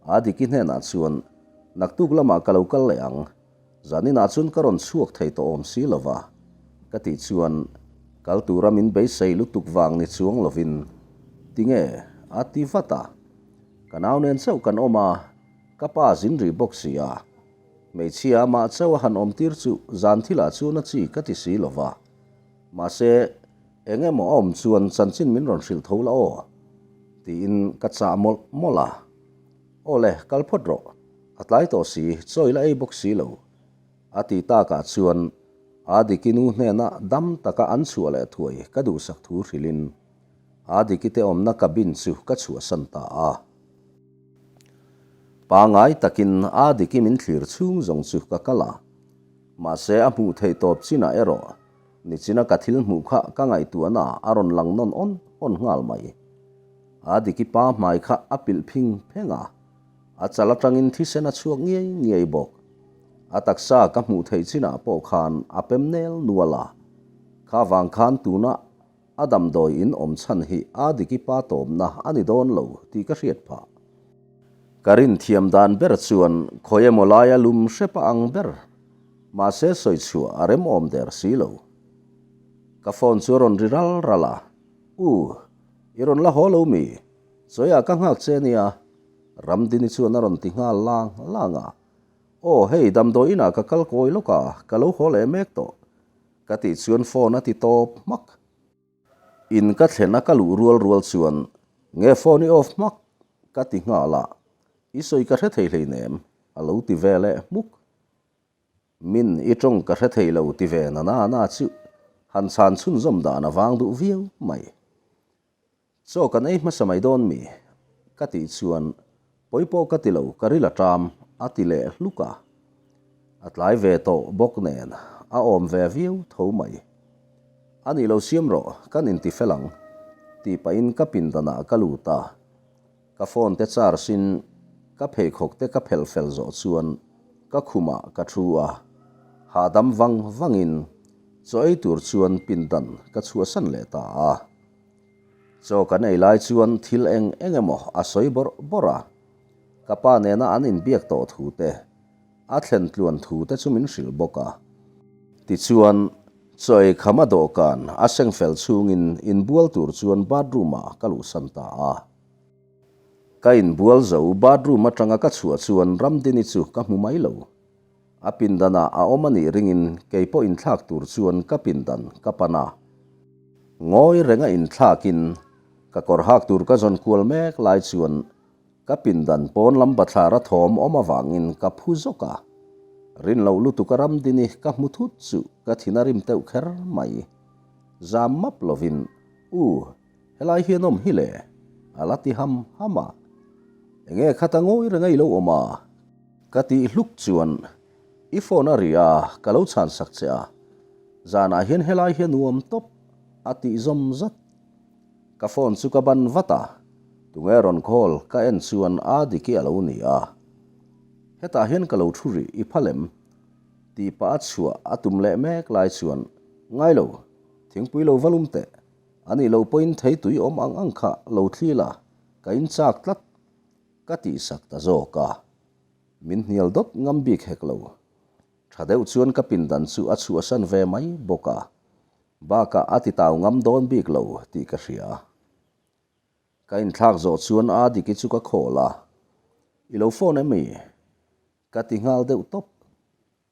A Diki hnenah chuan, Naktuk lamah ka lo kal leh ang. Zaninah chuan ka rawn chhuak thei tawh awm si lo va. Ka tih chuan, Kal tura min beisei lutuk vang ni chuang lovin, Tinge? a ti vat a. Ka nau nen chauh kan awm a, ka pa zin rih bawk si a. Hmeichhia amah chauh a han awm tir chu zan thilah chuan a chi ka ti si lo va. Mahse, eng emaw a awm chuan chanchin min rawn hrilh tho la aw, tiin ka chah mawlh mawlh a. Aw le, kal phawt rawh. A tlai tawh si, chaw i la ei bawk si lo. A ti takah chuan a Diki nu hnena dam taka an chhuah leh thuai ka duhsak thu hrilhin a Diki te awmna cabin chu ka chhuahsan ta a. Pangai takin a diki min thlir chhung zawng chu ka kal a, mahse a hmuh theih tawp chinah erawh nichina ka thil hmuh kha ka ngaihtuahna a rawn lang nawn awn awn nghal mai. A diki pa hmai kha a pilh phing pheng a, a chal atangin thisen a chhuak ngiai ngiai bawk. A taksa ka hmuh theih chinah pawh khan a pem nel nual a, kha vang khan tuna A damdawi in awm chhan hi a diki pa tawpna a ni dawn lo tih ka hriat phah. Ka rin thiam dan ber chuan khawi emaw laia lum hrep a ang ber. Mahse sawi chhuah a rem awm der si lo. Ka phone chu a rawn ri ral ral a, U, i rawn la haw lo mi? Chawiah ka nghak che nia, Ramdini chuan a rawn ti nghal lang lang a. Aw, hei damdawi inah ka kal kawi lawk a, ka lo haw leh mek tawh. Ka tih chuan phone a ti tawp hmak. In ka thlen a ka luh rual rual chuan nge phone i off hmak ka ti nghal a, i sawi ka hre thei hleinem a lo ti ve leh hmuk. Min i tawng ka hre thei lo ti ve na na na chu han chhan chhunzawm dan a vang duh viau mai. Chaw kan ei hmasa mai dawn mi? Ka tih chuan, Pawi pawh ka ti lo, ka ril a ṭam, a ti leh hluk a. A tlai ve tawh bawk nen a awm ve viau tho mai. A nih lo siam rawh, kan inti fel ang, tih pahin ka pindanah ka lut a. Ka phone te charge in ka pheikhawk te ka phelh fel zawh chuan ka khumah ka thu a, hahdam vang vangin chaw ei tur chuan pindan ka chhuahsan leh ta a. Chaw kan ei lai chuan thil eng eng emaw a sawi bawrh bawrh a, ka pa nena an inbiak tawh thu te, a thlen tluan thu te chu min hrilh bawk a. Tichuan, chaw ei kham a dawhkan a seng fel chhungin inbual tur chuan bathroom ah ka luhsan ta a. Ka inbual zo bathroom atanga ka chhuah chuan Ramdini chu ka hmu mai lo. A pindanah a awm a nih ringin kei pawh inthlak tur chuan ka pindan ka pan a. Ngawi renga inthlakin ka kawr hak tur ka zawn kual mek lai chuan ka pindan pawn lam bathlar a thawm awm avangin ka phu zawk a. Rin loh lutuk a Ramdini ka hmu thut chu ka thin a rim teuh kher mai. Zam map lovin, U, helai hian awm hi le? a la ti ham ham a. Enge khata ngawi renga i lo awm a? Ka tih hluk chuan i phone a ri a, ka lo chhan sak che a, zanah hian helai hi a nuam tawp a tih zawm zat. Ka phone chu ka ban vat a, tunge rawn call ka en chuan a diki a lo ni a. Hetah hian ka lo thu rih i phal em? Tih pah a chhuah a tum leh mek lai chuan ngai lo, thingpui lo va lum teh, a nih loh pawhin thei tui awm ang ang kha lo thli la, ka in chak tlat. Ka tihsak ta zawk a, min hnial dawt ngam bik hek lo. Tha deuh chuan ka pindan chu a chhuahsan ve mai bawk a, bakah a ti tau ngam dawn bik lo tih ka hria. Ka inthlak zawh chuan a Diki chu ka call a, I lo phone em i? Ka ti nghal deuh tawp.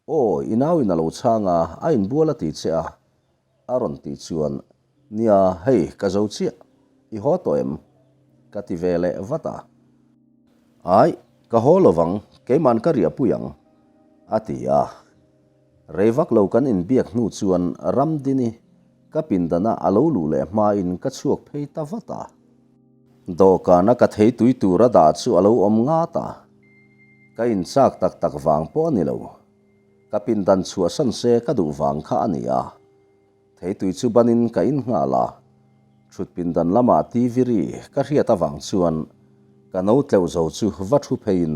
Aw, i nau in a lo chhang a, a inbual a ti che a, a rawn tih chuan, Nia, hei, ka zo chiah, i haw tawh em? Ka ti ve leh vat a. Ai, ka haw lo vang, keiman ka riah pui ang, a ti a. Rei vak lo kan inbiak hnu chuan Ramdini ka pindana a lo luh leh hmain ka chhuak phei ta vat a. Dawhkana ka thei tui tur a dah chu a lo awm ngat a, ka inchak tak tak vang pawh a ni lo. Ka pindan chhuahsan se ka duh vang kha a ni a. Thei tui chu banin ka in nghal a, thut pindan lamah TV ri ka hriat avang chuan ka no tleuh zo chu va thu pheiin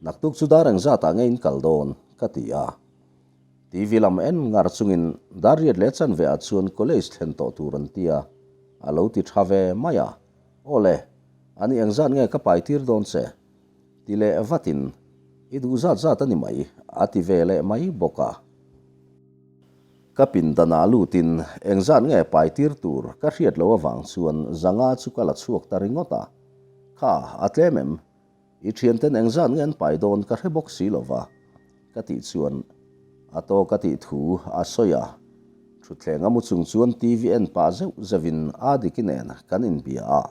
naktuk chu dar engzatah nge in kal dawn ka ti a. TV lam en ngar chungin dar riat leh chanve ah chuan college thlen tawh tur an tia. A lo ti tha ve mai a, Aw le, ani engzat nge ka pai tir dawn che? Ti leh vatin, I duh zat zat a ni mai, a ti ve leh mai bawk a. Ka pindanah lutin engzat nge pai tir tur ka hriat loh avang chuan zanga chu ka la chhuak ta ringawt a, Kha, a tlem em? I thianten engzat nge an pai dawn ka hre bawk si lova, ka tih chuan a tawk a tih thu a sawi a. Thutthleng a mu chung chuan TV en pah zeuh zeuhin Adiki nen kan inbia a.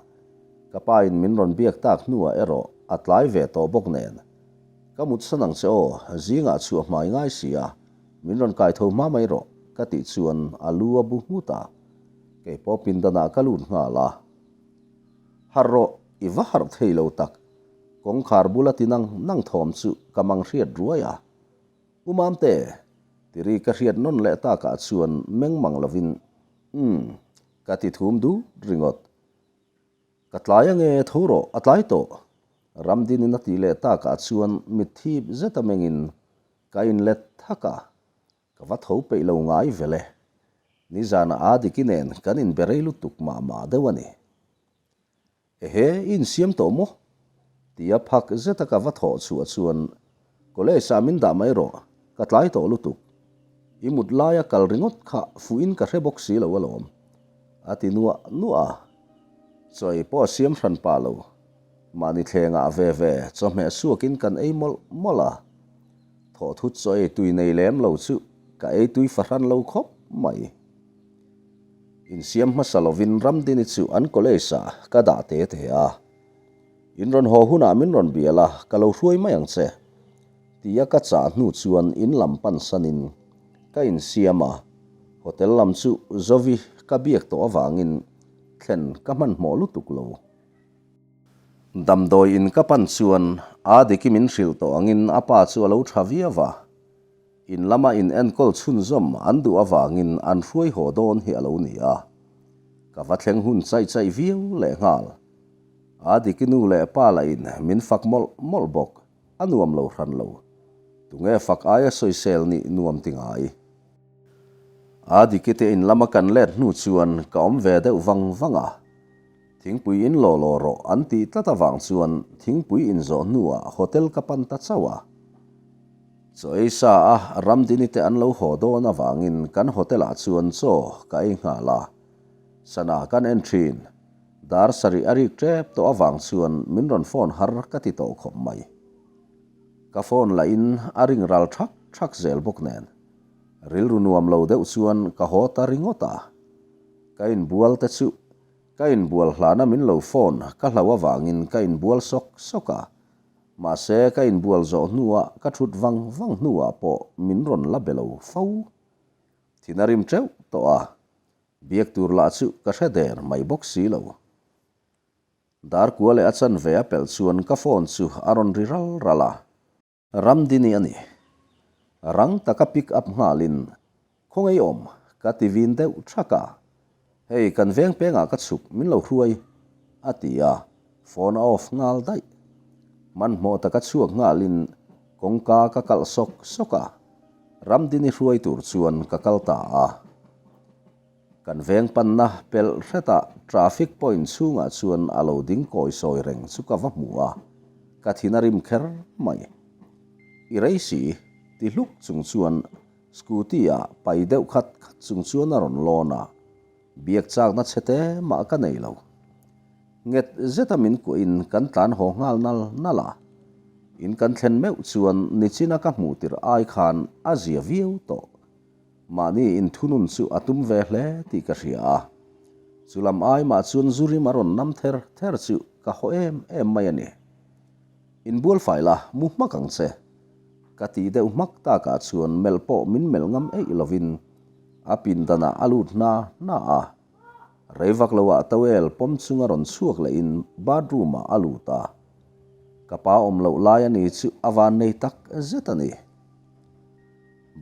Ka pa in min rawn biak tak hnuah erawh a tlai ve tawh bawk nen. Ka mutsan ang che aw, zingah chhuah hmai ngai si a, min rawn kai tho hma mai rawh, ka tih chuan a lu a bu nghut a. Keipawh pindanah ka lut nghal a. Harh rawh, i va harh thei lo tak. Kawngkhar bula ti nang nang thawm chu ka mang hriat ruai a. U Mamte, ti ri ka hriat nawn leh takah chuan meng mang lovin, Umm, ka ti thum dut ringawt. Ka tlai ange tho rawh, a tlai tawh. Ramdinin a tih leh takah chuan mitthip zeta mengin ka inlet thak a. Ka va tho peih lo ngai vel e. Nizanah aa diki nen kan inbe rei lutuk mah mah deuh a ni. Ehe, i insiam tawh maw? Tia phak zeta ka va thawh chhuah chuan College ah min dah mai rawh, ka tlai tawh lutuk. I mut laia kal ringawt kha fuhin ka hre bawk si lo alawm. A ti nuah nuah a. Chawi pawh a siam hran pah lo. Mahni thlengah ve ve chawhmeh suakin kan ei mawlh mawlh a. Thawhthut chaw ei tui nei lem lo chu ka ei tui fahran lo khawp mai. Insiam hmasa lovin Ramdini chu an college-ah ka dah te te a. In rawn haw hunah min rawn bial a, ka lo hruai mai ang che. Tia ka chah hnu chuan in lam pansanin ka insiam a, hotel lam chu Zovi ka biak tawh avangin thlen ka hmanhmawh lutuk lo. Damdawi in ka pan chuan a diki min hrilh tawh angin a pa chu a lo tha viau a, in lama in enkawl chhunzawm an duh avangin an hruai haw dawn hi a lo ni a. Ka va thleng hun chaih chaih viau lehnghal. A diki nu leh pa lah in min fak mawlh mawlh bawk, a nuam lo hran lo. Tunge fak aia sawisel nih nuam ti ngai? A diki te in lama kan let hnu chuan ka awm ve deuh vang vang a. Thingpui in law law rawh an tih tlat avang chuan thingpui in zawh hnuah hotel ka pan ta chauh a. Chaw ei sa a Ramdini te an lo haw dawn avangin kan hotel ah chuan chaw ka ei nghal a. Sana kan en thin. Dar sarih a rik tep tawh avang chuan min rawn phone har ka ti tawh khawp mai. Ka phone lah in a ring ral thak thak zel bawk nen. Rilru nuam lo deuh chuan ka haw ta ringawt a. Ka inbual te chu ka inbual hlana min lo phone ka hlau avangin ka inbual sawk sawk a. Mahse ka inbual zawh hnuah ka thut vang vang hnuah pawh min rawn la be lo fo. Thin a rim teuh tawh a. Biak tur lah chu ka hre der mai bawk si lo. Darkua leh a chanve a pelh chuan ka phone chu a rawn ri ral ral a. Ramdini a ni. Rang taka pick up nghalin, Khawngaih awm, ka ti vin deuh thak a. Hei, kan veng pengah ka chhuk, min lo hruai, a ti a, phone a off nghal daih. Hmanhmawh taka chhuak nghalin kawngka ka kalh sawk sawk a, Ramdini hruai tur chuan ka kal ta a. Kan veng panna pelh hretah traffic point chhungah chuan a lo ding kawi sawi reng chu ka va hmu a, ka thin a rim kher mai. I rei si, ti hluk chung chuan scooty ah pai deuh khat khat chung chuan a rawn lawn a, biak chakna chhe te mah ka nei lo. Nghet zeta min kuahin kan tlan haw nghal nal nal a, in kan thlen meuh chuan nichina ka hmuh tirh ai khan a zia viau tawh. Mahni inthunun chu a tum ve hle tih ka hria a, chu lam ai mah chuan zu rim a rawn nam ther ther chu ka haw em em mai a ni. Inbual fai la, mu hmak ang che. Ka tih deuh hmak takah chuan melh pawh min melh ngam eih lovin a pindanah a lut hna hna a. Rei vak loah towel pawm chunga rawn chhuak lehin bathroom ah a lut a. Ka pa awm loh lai a ni chu a van nei tak zet a ni.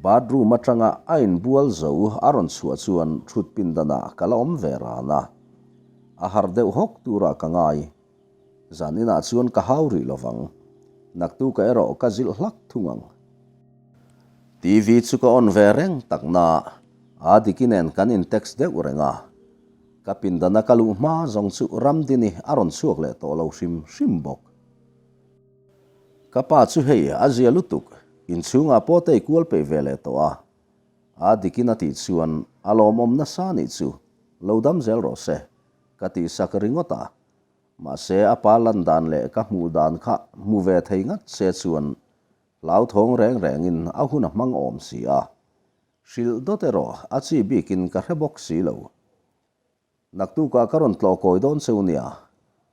Bathroom atanga a inbual zo a rawn chhuah chuan thut pindanah ka la awm ve ran a, a harh deuh hawk turah ka ngai. Zan inah chuan ka hau rih lovang, naktuka erawh ka zilh hlak thung ang. TV chu ka on ve reng tak na, a Diki nen kan in text deuh reng a. Ka pindana ka luh hma zawng chu Ramdini a rawn chhuak leh tawh lo hrim hrim bawk. Ka pa chu hei a zia lutuk, inchhungah pawh tei kual peih ve leh tawh a. A dikin a tih chuan a lawmawm nasa nih chu lo dam zel rawh se, ka tih sak ringawt a. Mahse a pa lan dan leh ka hmuh dan kha hmu ve thei ngat se chuan hlauthawng reng rengin a hun a hmang awm si a. Hrilh dawt erawh a chi bikin ka hre bawk si lo. Naktukah ka rawn tlawh kawi dawn cheu nia,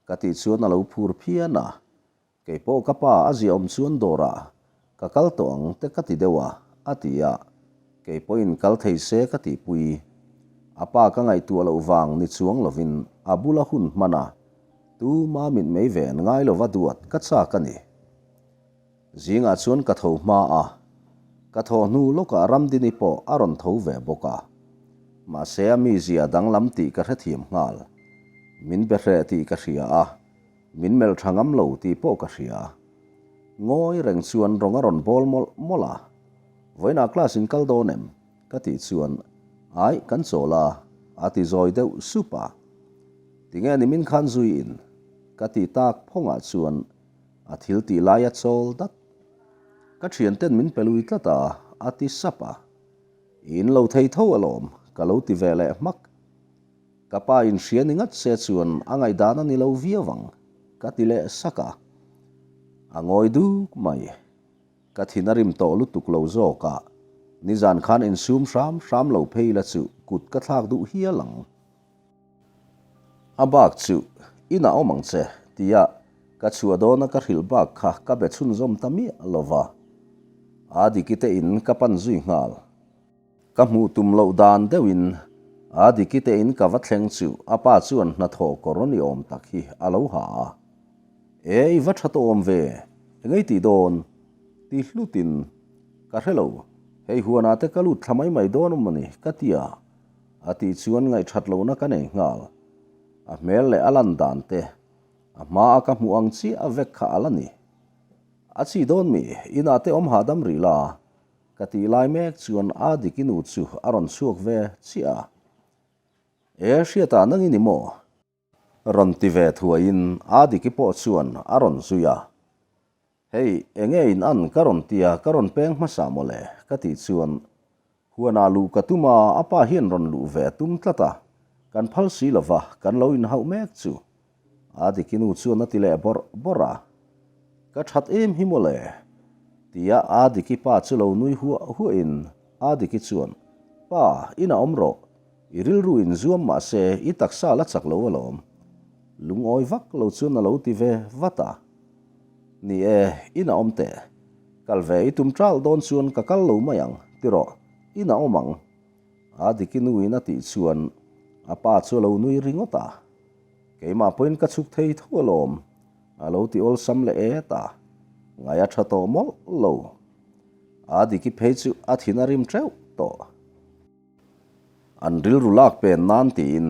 ka tih chuan a lo phur phian a. Kei pawh ka pa a ziahawm chuan dawrah ka kal tawh ang te ka ti deuh a, a ti a. Kei pawhin kal thei se ka tihpui. A pa ka ngaihtuah loh vang ni chuang lovin a bula hun hman a, tuma mitmei ven ngai lova duat ka chak a ni. Zingah chuan ka tho hma a, ka thawh hnu lawkah Ramdini pawh a rawn tho ve bawk a. Mahse a mizia danglam tih ka hrethiam nghal. Min be hreh tih ka hria a, min melh tha ngam lo tih pawh ka hria. Ngawi reng chuan rawng a rawn bawl mawlh mawlh a, Vawiinah class in kal dawn em? ka tih chuan, Aih, kan chawl a, a ti zawi deuh sup a. Tinge nimin khan zui in? ka tih tak phawngah chuan A thil tih lai a chawl dat. Ka thianten min pe lui tlat a, a ti sap a. I in lo thei tho alawm, ka lo ti ve leh hmak. Ka pa in hria ni ngat se chuan a ngaihdan a ni lo viau ang, ka ti leh sak a. A ngawi duk mai. Ka thin a rim tawh lutuk lo zawk a, nizan khan insum hram hram lo phei la chu kut ka thlak duh hial ang. A bak chu inah awm ang che tia ka chhuah dawna ka hrilh bak kha ka be chhunzawm ta miah lo va. A diki te in ka pan zui nghal. Ka hmuh tum loh dan deuhin a diki te in ka va thleng chu a pa chuan hnathawh kawr ni awm tak hi a lo ha a. E i va tha tawh awm ve, engei tih dawn? Ti hlutin ka hre lo, hei huanah te ka lut thla mai mai dawn awm a ni ka ti a. A tih chuan ngaihthat lohna ka nei nghal. A hmel leh a lan dan te, a hma a ka hmuh ang chiah vek kha a la ni. A chi dawn mi, inah te awm hahdam rih la, ka tih lai mek chuan a diki nu chu a rawn chhuak ve chiah a. E, Hriata nang i ni maw? Rawn ti ve thuaiin a diki pawh chuan a rawn zui a. Hei, enge in an ka rawn tia ka rawn peng hmasa mawle ka tih chuan huanah luh ka tum a, a pa hian rawn luh ve a tum tlat a, kan phal si lova kan lo inhauh mek chu a diki nu chuan a ti leh bawrh bawrh a, ka that em hi mawle tia a diki pa chu lo nui huah huahin a diki chuan Pa, inah awm rawh, i rilru in zuam mahse i taksa la chak lo alawm lungawi vak lo chuan a lo ti ve vat a. Ni e, inah awm teh. Kal ve i tum ṭal dawn chuan ka kal lo mai ang, ti rawh, inah awm ang. A diki nuin a tih chuan a pa chu a lo nui ringawt a. Keimah pawhin ka chhuk thei tho alawm, a lo ti awlsam leh et a. Ngai a ṭha tawh mawlh lo. A diki phei chu a thin a rim ṭeuh tawh. An rilru lak pen nan tiin,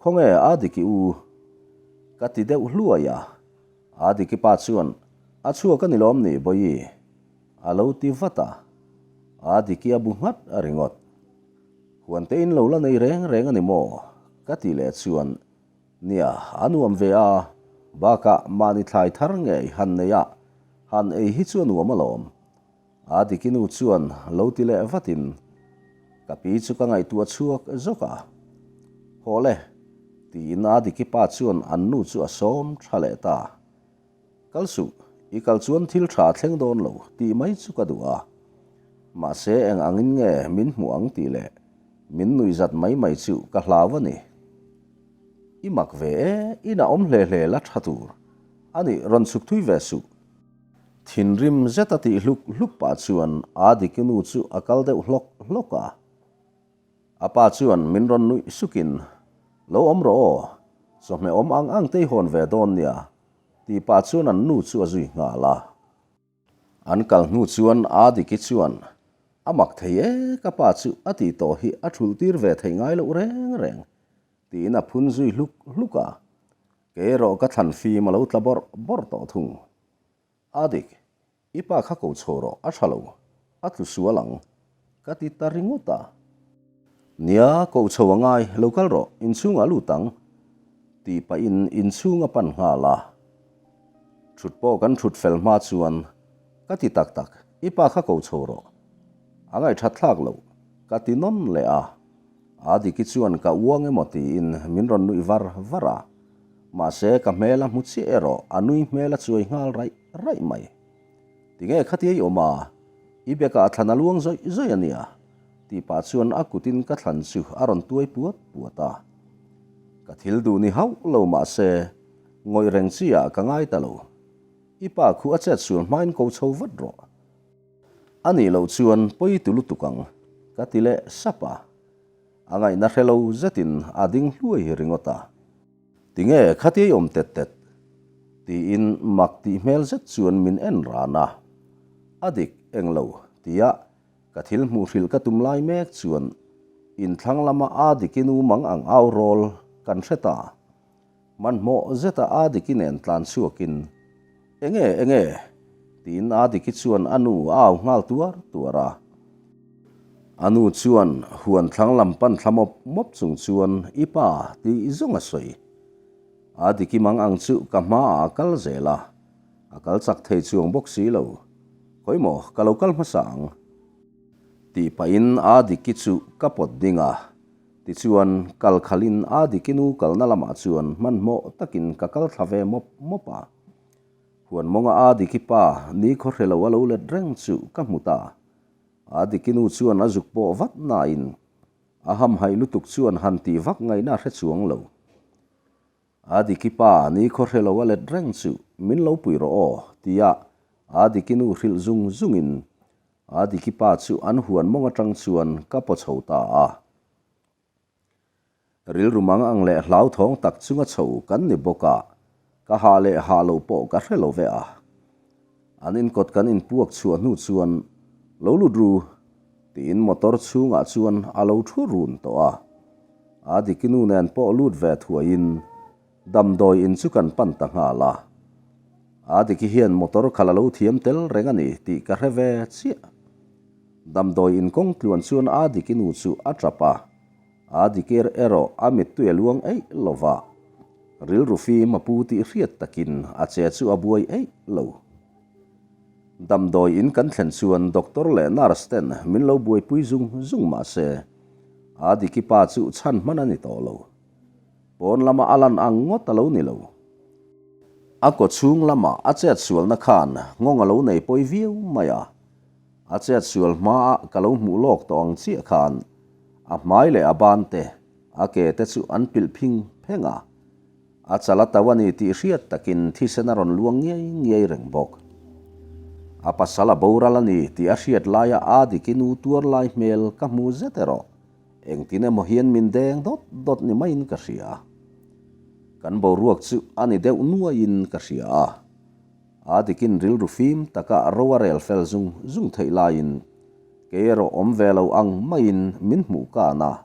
Khawnge a diki u? Ka ti deuh hluai a. A diki pa chuan, A chhuak a ni lawm ni, Bawihi? A lo ti vat a. A diki a bu nghat a ringawt. Huan te in lo la nei reng reng a ni maw? Ka ti leh chuan, Nia, a nuam ve a, bakah mahni thlai thar ngei han nei a, han ei hi chu a nuam alawm. A diki nu chuan lo ti leh vatin ka pi chu ka ngaihtuah chhuak zawk a. Haw le, tiin a diki pa chuan an nu chu a sawm tha leh ta. Kal suh, i kal chuan thil tha thleng dawn lo tih mai chu ka duh a. Mahse eng angin nge min hmuh ang tih leh min nuihzat mai mai chu ka hlau a ni. I mak ve e, inah awm hle hle la tha tur a nih rawn chhuk thui ve suh. Thinrim zet a tih hluk hluk pah chuan a diki nu chu a kal deuh hlawk hlawk a. A pa chuan min rawn nuih sukin, Lo awm rawh aw, chawhmeh awm ang ang te i hawn ve dawn nia, tih pah chuan an nu chu a zui nghal a. An kal hnu chuan a diki chuan, A mak thei e, ka pa chu a tih tawh hi a thulh tir ve theih ngai loh reng reng, tiin a phun zui hluk hluk a. Kei erawh ka thlan fim a lo tla bawrh bawrh tawh thung. A dik, i pa kha ko chho rawh, a tha lo, a tlu sual ang, ka ti ta ringawt a. Nia, ko chho a ngai, lo kal rawh, inchhungah lut ang, tih pahin inchhung a pan nghal a. Thut pawh kan thut fel hma chuan, ka ti tak tak, i pa kha ko chho rawh, a ngaihthat thlak loh, ka ti nawn leh a. A diki chuan ka uang emaw tiin min rawn nuih var var a, mahse ka hmel a hmu chiah erawh a nui hmel a chuai nghal raih raih mai. Tinge khatia i awm a, i bekah thlan a luang zawih zawih a nia, tih pah chuan a kutin ka thlan chu a rawn tuai puat puat a. Ka thil duh ni hauh lo mahse ngawih reng chi ah ka ngai ta lo. I pa khu a chet sual hmain ko chho vat rawh. A nih loh chuan pawi tu lutuk ang, ka ti leh sap a. A ngaihna hre lo zetin a ding hluai ringawt a. Tinge khatia i awm tet tet? tiin mak tih hmel zet chuan min en ran a. A dik eng lo tia ka thil hmuh hrilh ka tum lai mek chuan inthlang lama a diki nu mang ang au rawl kan hre ta. Hmanhmawh zeta a diki nen tlan chhuakin, Enge, enge? tiin a diki chuan a nu a au nghal tuar tuar a. A nu chuan huan thlang lam pan thla mawp mawp chung chuan, I pa, tih zawng a sawi. A diki mang ang chu ka hmaah a kal zel a, a kal chak thei chuang bawk si lo. Khawi maw, ka lo kal hmasa ang. Tih pahin a diki chu ka pawt ding a. Tichuan, kal khalhin a dikinu kalna lamah chuan hmanhmawh takin ka kal thla ve mawp mawp a. Huan mawnga a diki pa ni khaw hre lo a lo let reng chu ka hmu ta. A dikinu chuan a zuk pawh vat nain a hamhaih lutuk chuan han tih vak ngaihna a hre chuang lo. A diki pa ni khaw hre lo a let reng chu min lo pui rawh aw tia a diki nu hrilh zung zungin a diki pa chu an huan mawng atang chuan ka paw chho ta a. Rilru mang ang leh hlauthawng tak chunga chho kan ni bawk a, ka hah leh hah lo pawh ka hre lo ve a. An inkawt kan inpuak chhuah hnu chuan lo lut ru tiin motor chhungah chuan a lo thu run tawh a. A diki nu nen pawh lut ve thuaiin damdawi in chu kan pan ta nghal a. A diki hian motor khalh a lo thiam tel reng a ni tih ka hre ve chiah. Damdawi in kawng tluan chuan a diki nu chu a tap a. A dikir erawh a mittui a luang eih lo va, rilru fim a pu tih hriat takin a che chu a buai eih lo. Damdawi in kan thlen chuan doctor leh nurse ten min lo buaipui zung zung mah se, a diki pa chu chhan hman a ni tawh lo. Pawn lama a lan ang ngawt a lo ni lo. A kaw chhung lama a chet sualna khan nghawng a lo nei pawi viau mai a. A chet sual hmaa ka lo hmuh lawk tawh ang chiah khan a hmai leh a ban te, a ke te chu an pilh phing pheng a. A chal a to a ni tih hriat takin thisen a rawn luang ngiai ngiai reng bawk. A pasal a boral a ni tih a hriat laia a diki nu tuar lai hmel ka hmu zet erawh engtin emaw hian min deng dawt dawt ni maiin ka hria. Kan boruak chu a ni deuh nuaiin ka hria a. A dikin rilru fim taka ro a rel fel zung zung theih laiin kei erawh awm ve lo ang maiin min hmuh kan a,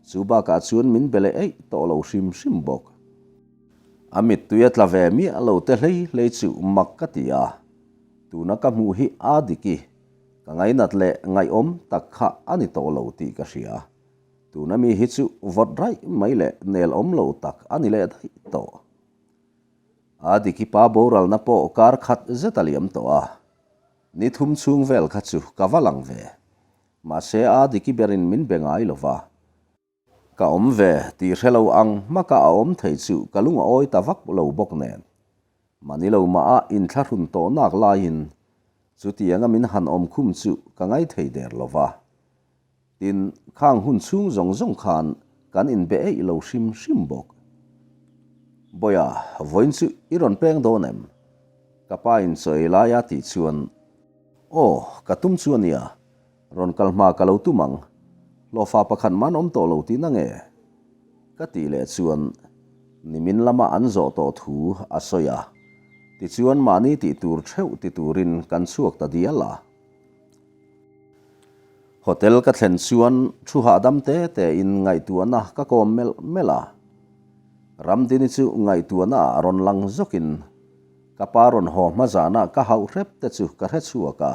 chu bakah chuan min be leh eih tawh lo hrim hrim bawk. A mittui a tla ve miah lo te hlei hlei chu mak ka ti a, tuna ka hmuh hi a diki ka ngainat leh ngaihawm tak kha a ni tawh lo tih ka hria. Tuna mi hi chu vawt raih mai leh nel awm lo tak a ni leh daih tawh. A diki pa boralna pawh kar khat zet a liam tawh a, ni thum chhung vel kha chu ka va lang ve. Mahse a diki berin min be ngai lo va. Ka awm ve tih hre lo ang hmaka a awm thei chu ka lung a awi ta vak lo bawk nen. Mahni lo mah a inthlahrun tawh nak laiin chutianga min han awm khum chu ka ngaithei der lo va. Tin, khang hun chhung zawng zawng khan kan inbe eih lo hrim hrim bawk. Bawiha, vawiin chu i rawn peng dawn em? Ka pa in chaw ei lai a tih chuan, Aw, ka tum chu a nia, rawn kal hma ka lo tum ang, hlawhfa pakhat man awm tawh lo tihna nge? Ka tih leh chuan nimin lama an zawh tawh thu a sawi a, tichuan mahni tih tur theuh ti turin kan chhuak ta dial a. Hotel ka thlen chuan thu hahdam te te in ngaihtuahna ka kawm melh melh a. Ramdini chu ngaihtuahna ah rawn lang zawk in ka pa rawn haw hma zana ka hauh hrep te chu ka hre chhuak a.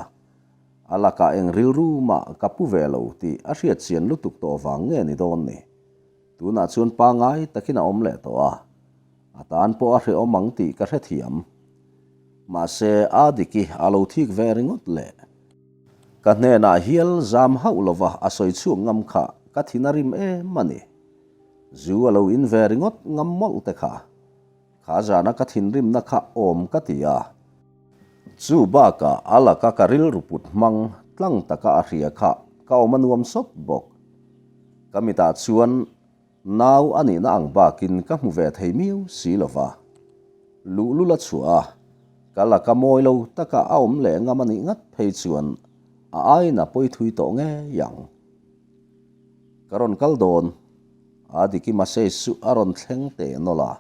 A lakah eng rilru mah ka pu ve lo tih a hriat chian lutuk tawh vang nge ni dawn ni. Tunah chuan pangai takin a awm leh tawh a, a tan pawh a hrehawm ang tih ka hrethiam. Mahse, a diki a lo thik ve ringawt le. Ka hnenah hial zam hauh lova a sawi chhuak ngam kha ka thin a rim em a ni. Zu a lo in ve ringawt ngam mawlh te kha. Kha zana ka thinrimna kha awm ka ti a. Chu bakah a laka ka rilru put hmang tlang taka a hria kha ka awm a nuam sawt bawk. Ka mitah chuan nau a nihna ang bakin ka hmu ve thei miau si lo va. Luhlul a chhuah a, ka laka mawi lo taka a awm leh ngam a nih ngat phei chuan a aina pawi thui tawh ngei ang. Ka rawn kal dawn, a diki message chu a rawn thleng teh nawlh a,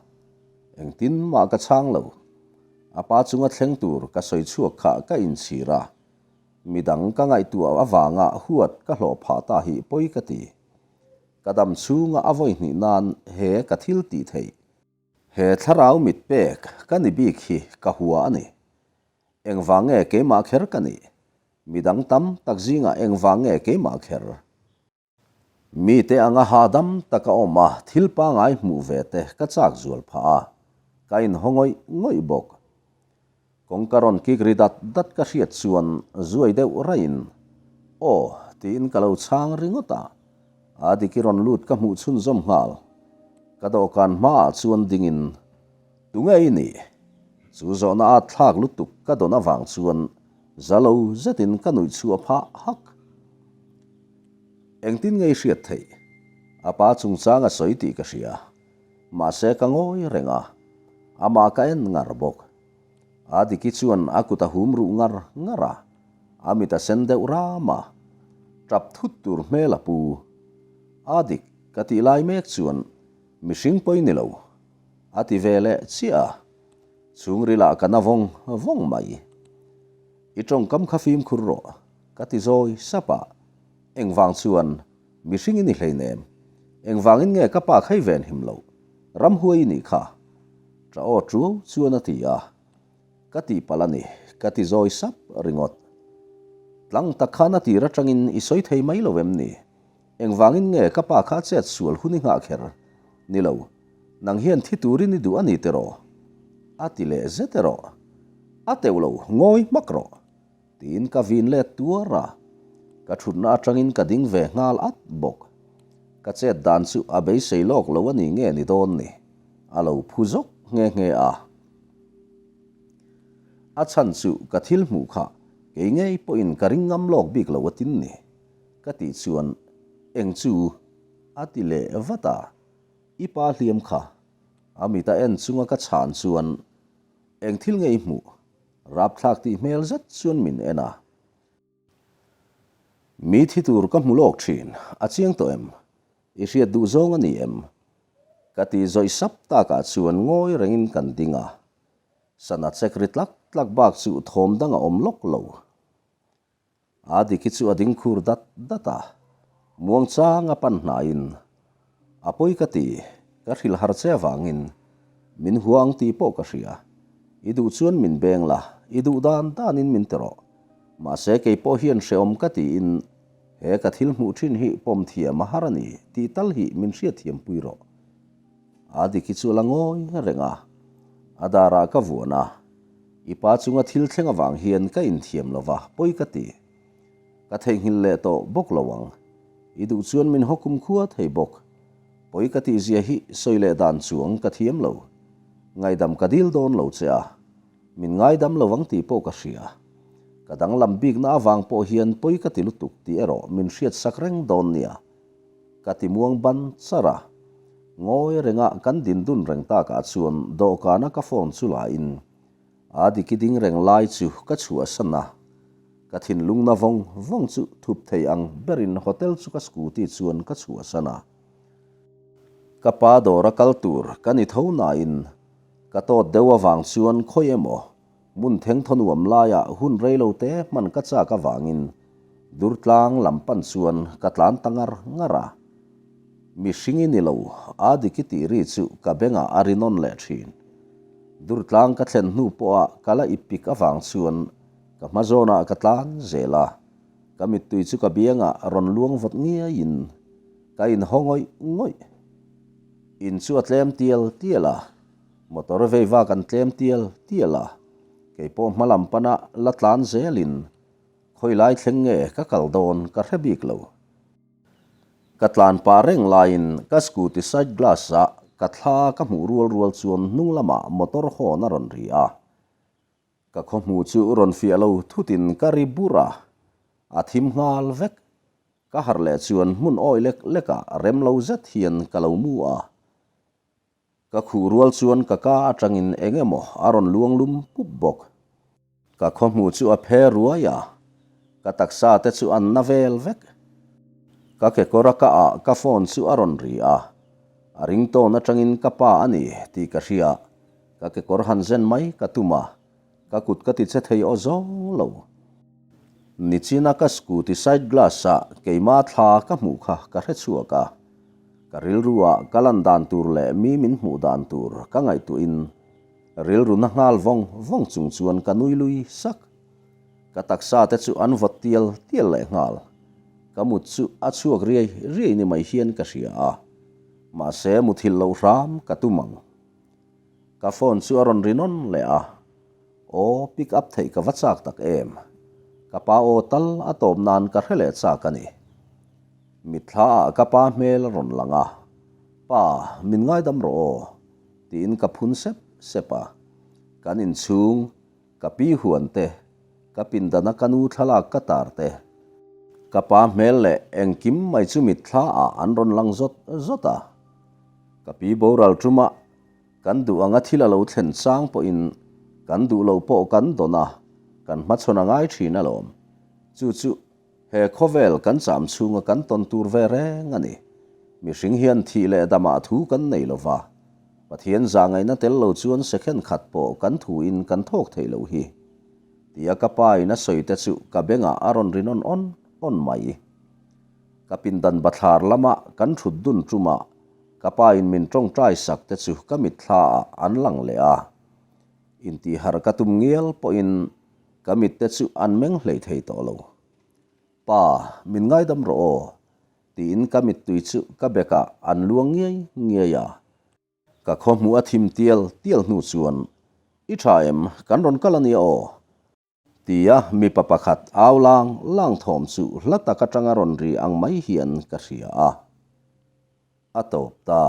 engtin mah ka chhang lo. A pa chunga thleng tur ka sawi chhuak kha ka inchhir a, midang ka ngaihtuah avanga huat ka hlawh phah ta hi pawi ka ti. Ka dam chhunga a vawi hnih nan he ka thil tih theih. He thlarau mit pek ka ni bik hi ka hua a ni. Engvang nge keimah kher ka nih? Midang tam tak zingah engvang nge keimah kher? Mite anga hahdam taka awm a, thil pangai hmuh ve te ka chak zual phah a, ka inhaw ngawih ngawih bawk. Kawngka rawn kik ri dat dat ka hriat chuan zuai deuh raihin, Aw, tiin ka lo chhang ringawt a, a diki rawn lut ka hmuh chhunzawm nghal. Ka dawhkan hmaah chuan dingin, Tunge i nih? Chu zawhna at thlak lutuk ka dawn avang chuan za lo zetin ka nuih chhuah phah hak. Engtin nge i hriat theih? A pa chungchang a sawi tih ka hria. Mahse ka ngawi reng a, amah ka en ngar bawk. A Diki chuan a kut a hum ruh ngar ngar a, a mit a sen deuh ram a, tap thut tur hmel a pu. A dik ka tih lai mek chuan mihring pawi ni lo a ti ve leh chiah a, chhungril ah ka na vawng vawng mai. I tawngkam kha fimkhur rawh ka ti zawi sap a, engvang chuan mihring i ni hleinem, engvangin nge ka pa kha i venhim loh, ramhuai i nih kha. Ṭa aw ṭuau chuan a ti a, Ka tihpalh a ni, ka ti zawi sap ringawt. Tlang tak khan a tir aṭangin i sawi thei mai lo em ni? Engvangin nge ka pa kha a chet sual hun i nghah kher? Ni lo, nang hian thi turin i duh a ni tiraw? A ti leh zet erawh. A teuh lo, ngawi hmak rawh! Tiin ka vin let tuar a, ka thutna atangin ka ding ve nghal at bawk. Ka chet dan chu a beisei lawk lo a ni nge ni dawn ni, a lo phu zawk nghe nghe a. A chhan chu ka thil hmuh kha kei ngei pawhin ka ring ngam lawk bik lo a tin ni, ka tih chuan eng chu a ti leh vat a, i pa hliam kha a mit a en chunga ka chhan chuan eng thil nge i hmuh Rapthlak tih hmel zet chuan min en a. Mi thi tur ka hmu lawk thin, a chiang tawh em? I hriat duh zawng a ni em? Ka ti zawih sap takah chuan ngawi rengin kan ding a. Sana chek ri tlak tlak bak chu thawm dang a awm lawk lo. A diki chu a ding khur dat dat a, muangchang a pan hnaiin, A pawi ka ti, ka hrilh har che avangin min hua ang tih pawh ka hria. I duh chuan min beng la, i duh dan danin min ti rawh. Mahse kei pawh hian hrehawm ka tiin he ka thil hmuh thin hi pawm thiam a har a ni tih tal hi min hriatthiampui rawh. A diki chu a la ngawi reng a, a darah ka vuan a, I pa chunga thil thleng avang hian ka inthiam lo va, pawi ka ti. Ka theihnghilh leh tawh bawk lo ang. I duh chuan min haw kum khua thei bawk. Pawi ka tih zia hi sawi leh dan chuang ka thiam lo. Ngaidam ka dil dawn lo che a, min ngaidam lo ang tih pawh ka hria. Ka danglam bikna avang pawh hian pawi ka ti lutuk tih erawh min hriatsak reng dawn nia. Ka ti muang ban char a, ngawi renga kan din dun reng takah chuan dawhkana ka phone chu la in a diki ding reng lai chu ka chhuahsan a, ka thinlung na vawng vawng chu thup thei ang berin hotel chu ka scooty chuan ka chhuahsan a. Ka pa dawra kal tur ka ni tho nain ka tawt deuh avang chuan khawi emaw Hmun thengthaw nuam laiah hun reilo te hman ka chak avangin Durtlang lam pan chuan ka tlan ta ngar ngar a. Mihring i ni lo, a dik i tih ri chu ka bengah a ri nawn leh thin. Durtlang ka thlen hnu pawha ka la ip pik avang chuan ka hma zawnah ka tlan zel a, ka mittui chu ka biangah rawn luang vawt ngiaiin ka inhaw ngawih ngawih. In chu a tlem tial tial a. Motor vei vak an tlem tial tial a, kei pawh hma lam pana la tlan zelin khawi lai thleng nge ka kal dawn ka hre bik lo. Ka tlan pah reng laiin ka scooty side glass ah ka thla ka hmuh rual rual chuan hnung lamah motor horn a rawn ri a, ka khaw hmuh chu rawn fiah lo thutin ka ri bur a, a thim nghal vek. Ka harh leh chuan hmun awi lek lekah rem lo zet hian ka lo mu a. Ka khuh rual chuan ka ka atangin eng emaw a rawn luang lum pup bawk. Ka khawhmuh chu a phe ruai a, ka taksa te chu an na vel vek. Ka kekawr a ka ah ka phone chu a rawn ri a, a ringtone atangin ka pa a ni tih ka hria, ka kekawr han zen mai ka tum a, Ka kut ka ti che thei aw zawng lo. Nichina ka scooty side glass ah keima thla ka hmuh kha ka hre chhuak a. Ka rilru ah ka lan dan tur leh mi min hmuh dan tur ka ngaihtuah in rilru na nghal vawng vawng chung chuan ka nui lui sak. Ka taksa te chu an vawt tial tial leh nghal. Ka mut chu a chhuak riai riai ni mai hian ka hria a. Mahse muthilh loh hram ka tum ang. Ka phone chu a rawn ri nawn leh a, Aw, pick up theih ka va chak tak em? Ka pa aw tal a tawp nan ka hre leh chak a ni. Mitthla ah ka pa hmel a rawn lang a, Pa, min ngaidam rawh aw, tiin ka phun sep sep a. Kan inchhung, ka pi huan te, ka pindana ka nu thlalak ka tar te, ka pa hmel leh engkim mai chu mitthla ah an rawn lang zawt zawt a. Ka pi boral ṭuma kan duh anga thil a lo thlen chang pawhin kan duh loh pawh kan dawn a, kan hmachhawn a ngai ṭhin alawm. Chu chu he khawvel kan cham chhunga kan tawn tur ve reng a ni. Mihring hian thih leh damah thu kan nei lo va, Pathian zahngaihna tel lo chuan second khat pawh kan thuin kan thawk thei lo hi. Tia ka pa in a sawi te chu ka bengah a rawn ri nawn awn awn mai. Ka pindan bathlar lama kan thut dun tumah ka pa in min tawngtai sak te chu ka mitthla ah an lang leh a. Intihharh ka tum ngial pawhin ka mit te chu an meng hlei thei tawh lo. Pa, min ngaidam rawh aw, tiin ka mittui chu ka bekah an luang ngiai ngiai a. Ka khaw hmuh a thim tial tial hnu chuan, I tha em, kan rawn kal a nia aw? Tia mipa pakhat au lang lang thawm chu hla tak atanga rawn ri ang mai hian ka hria a. A tawp ta.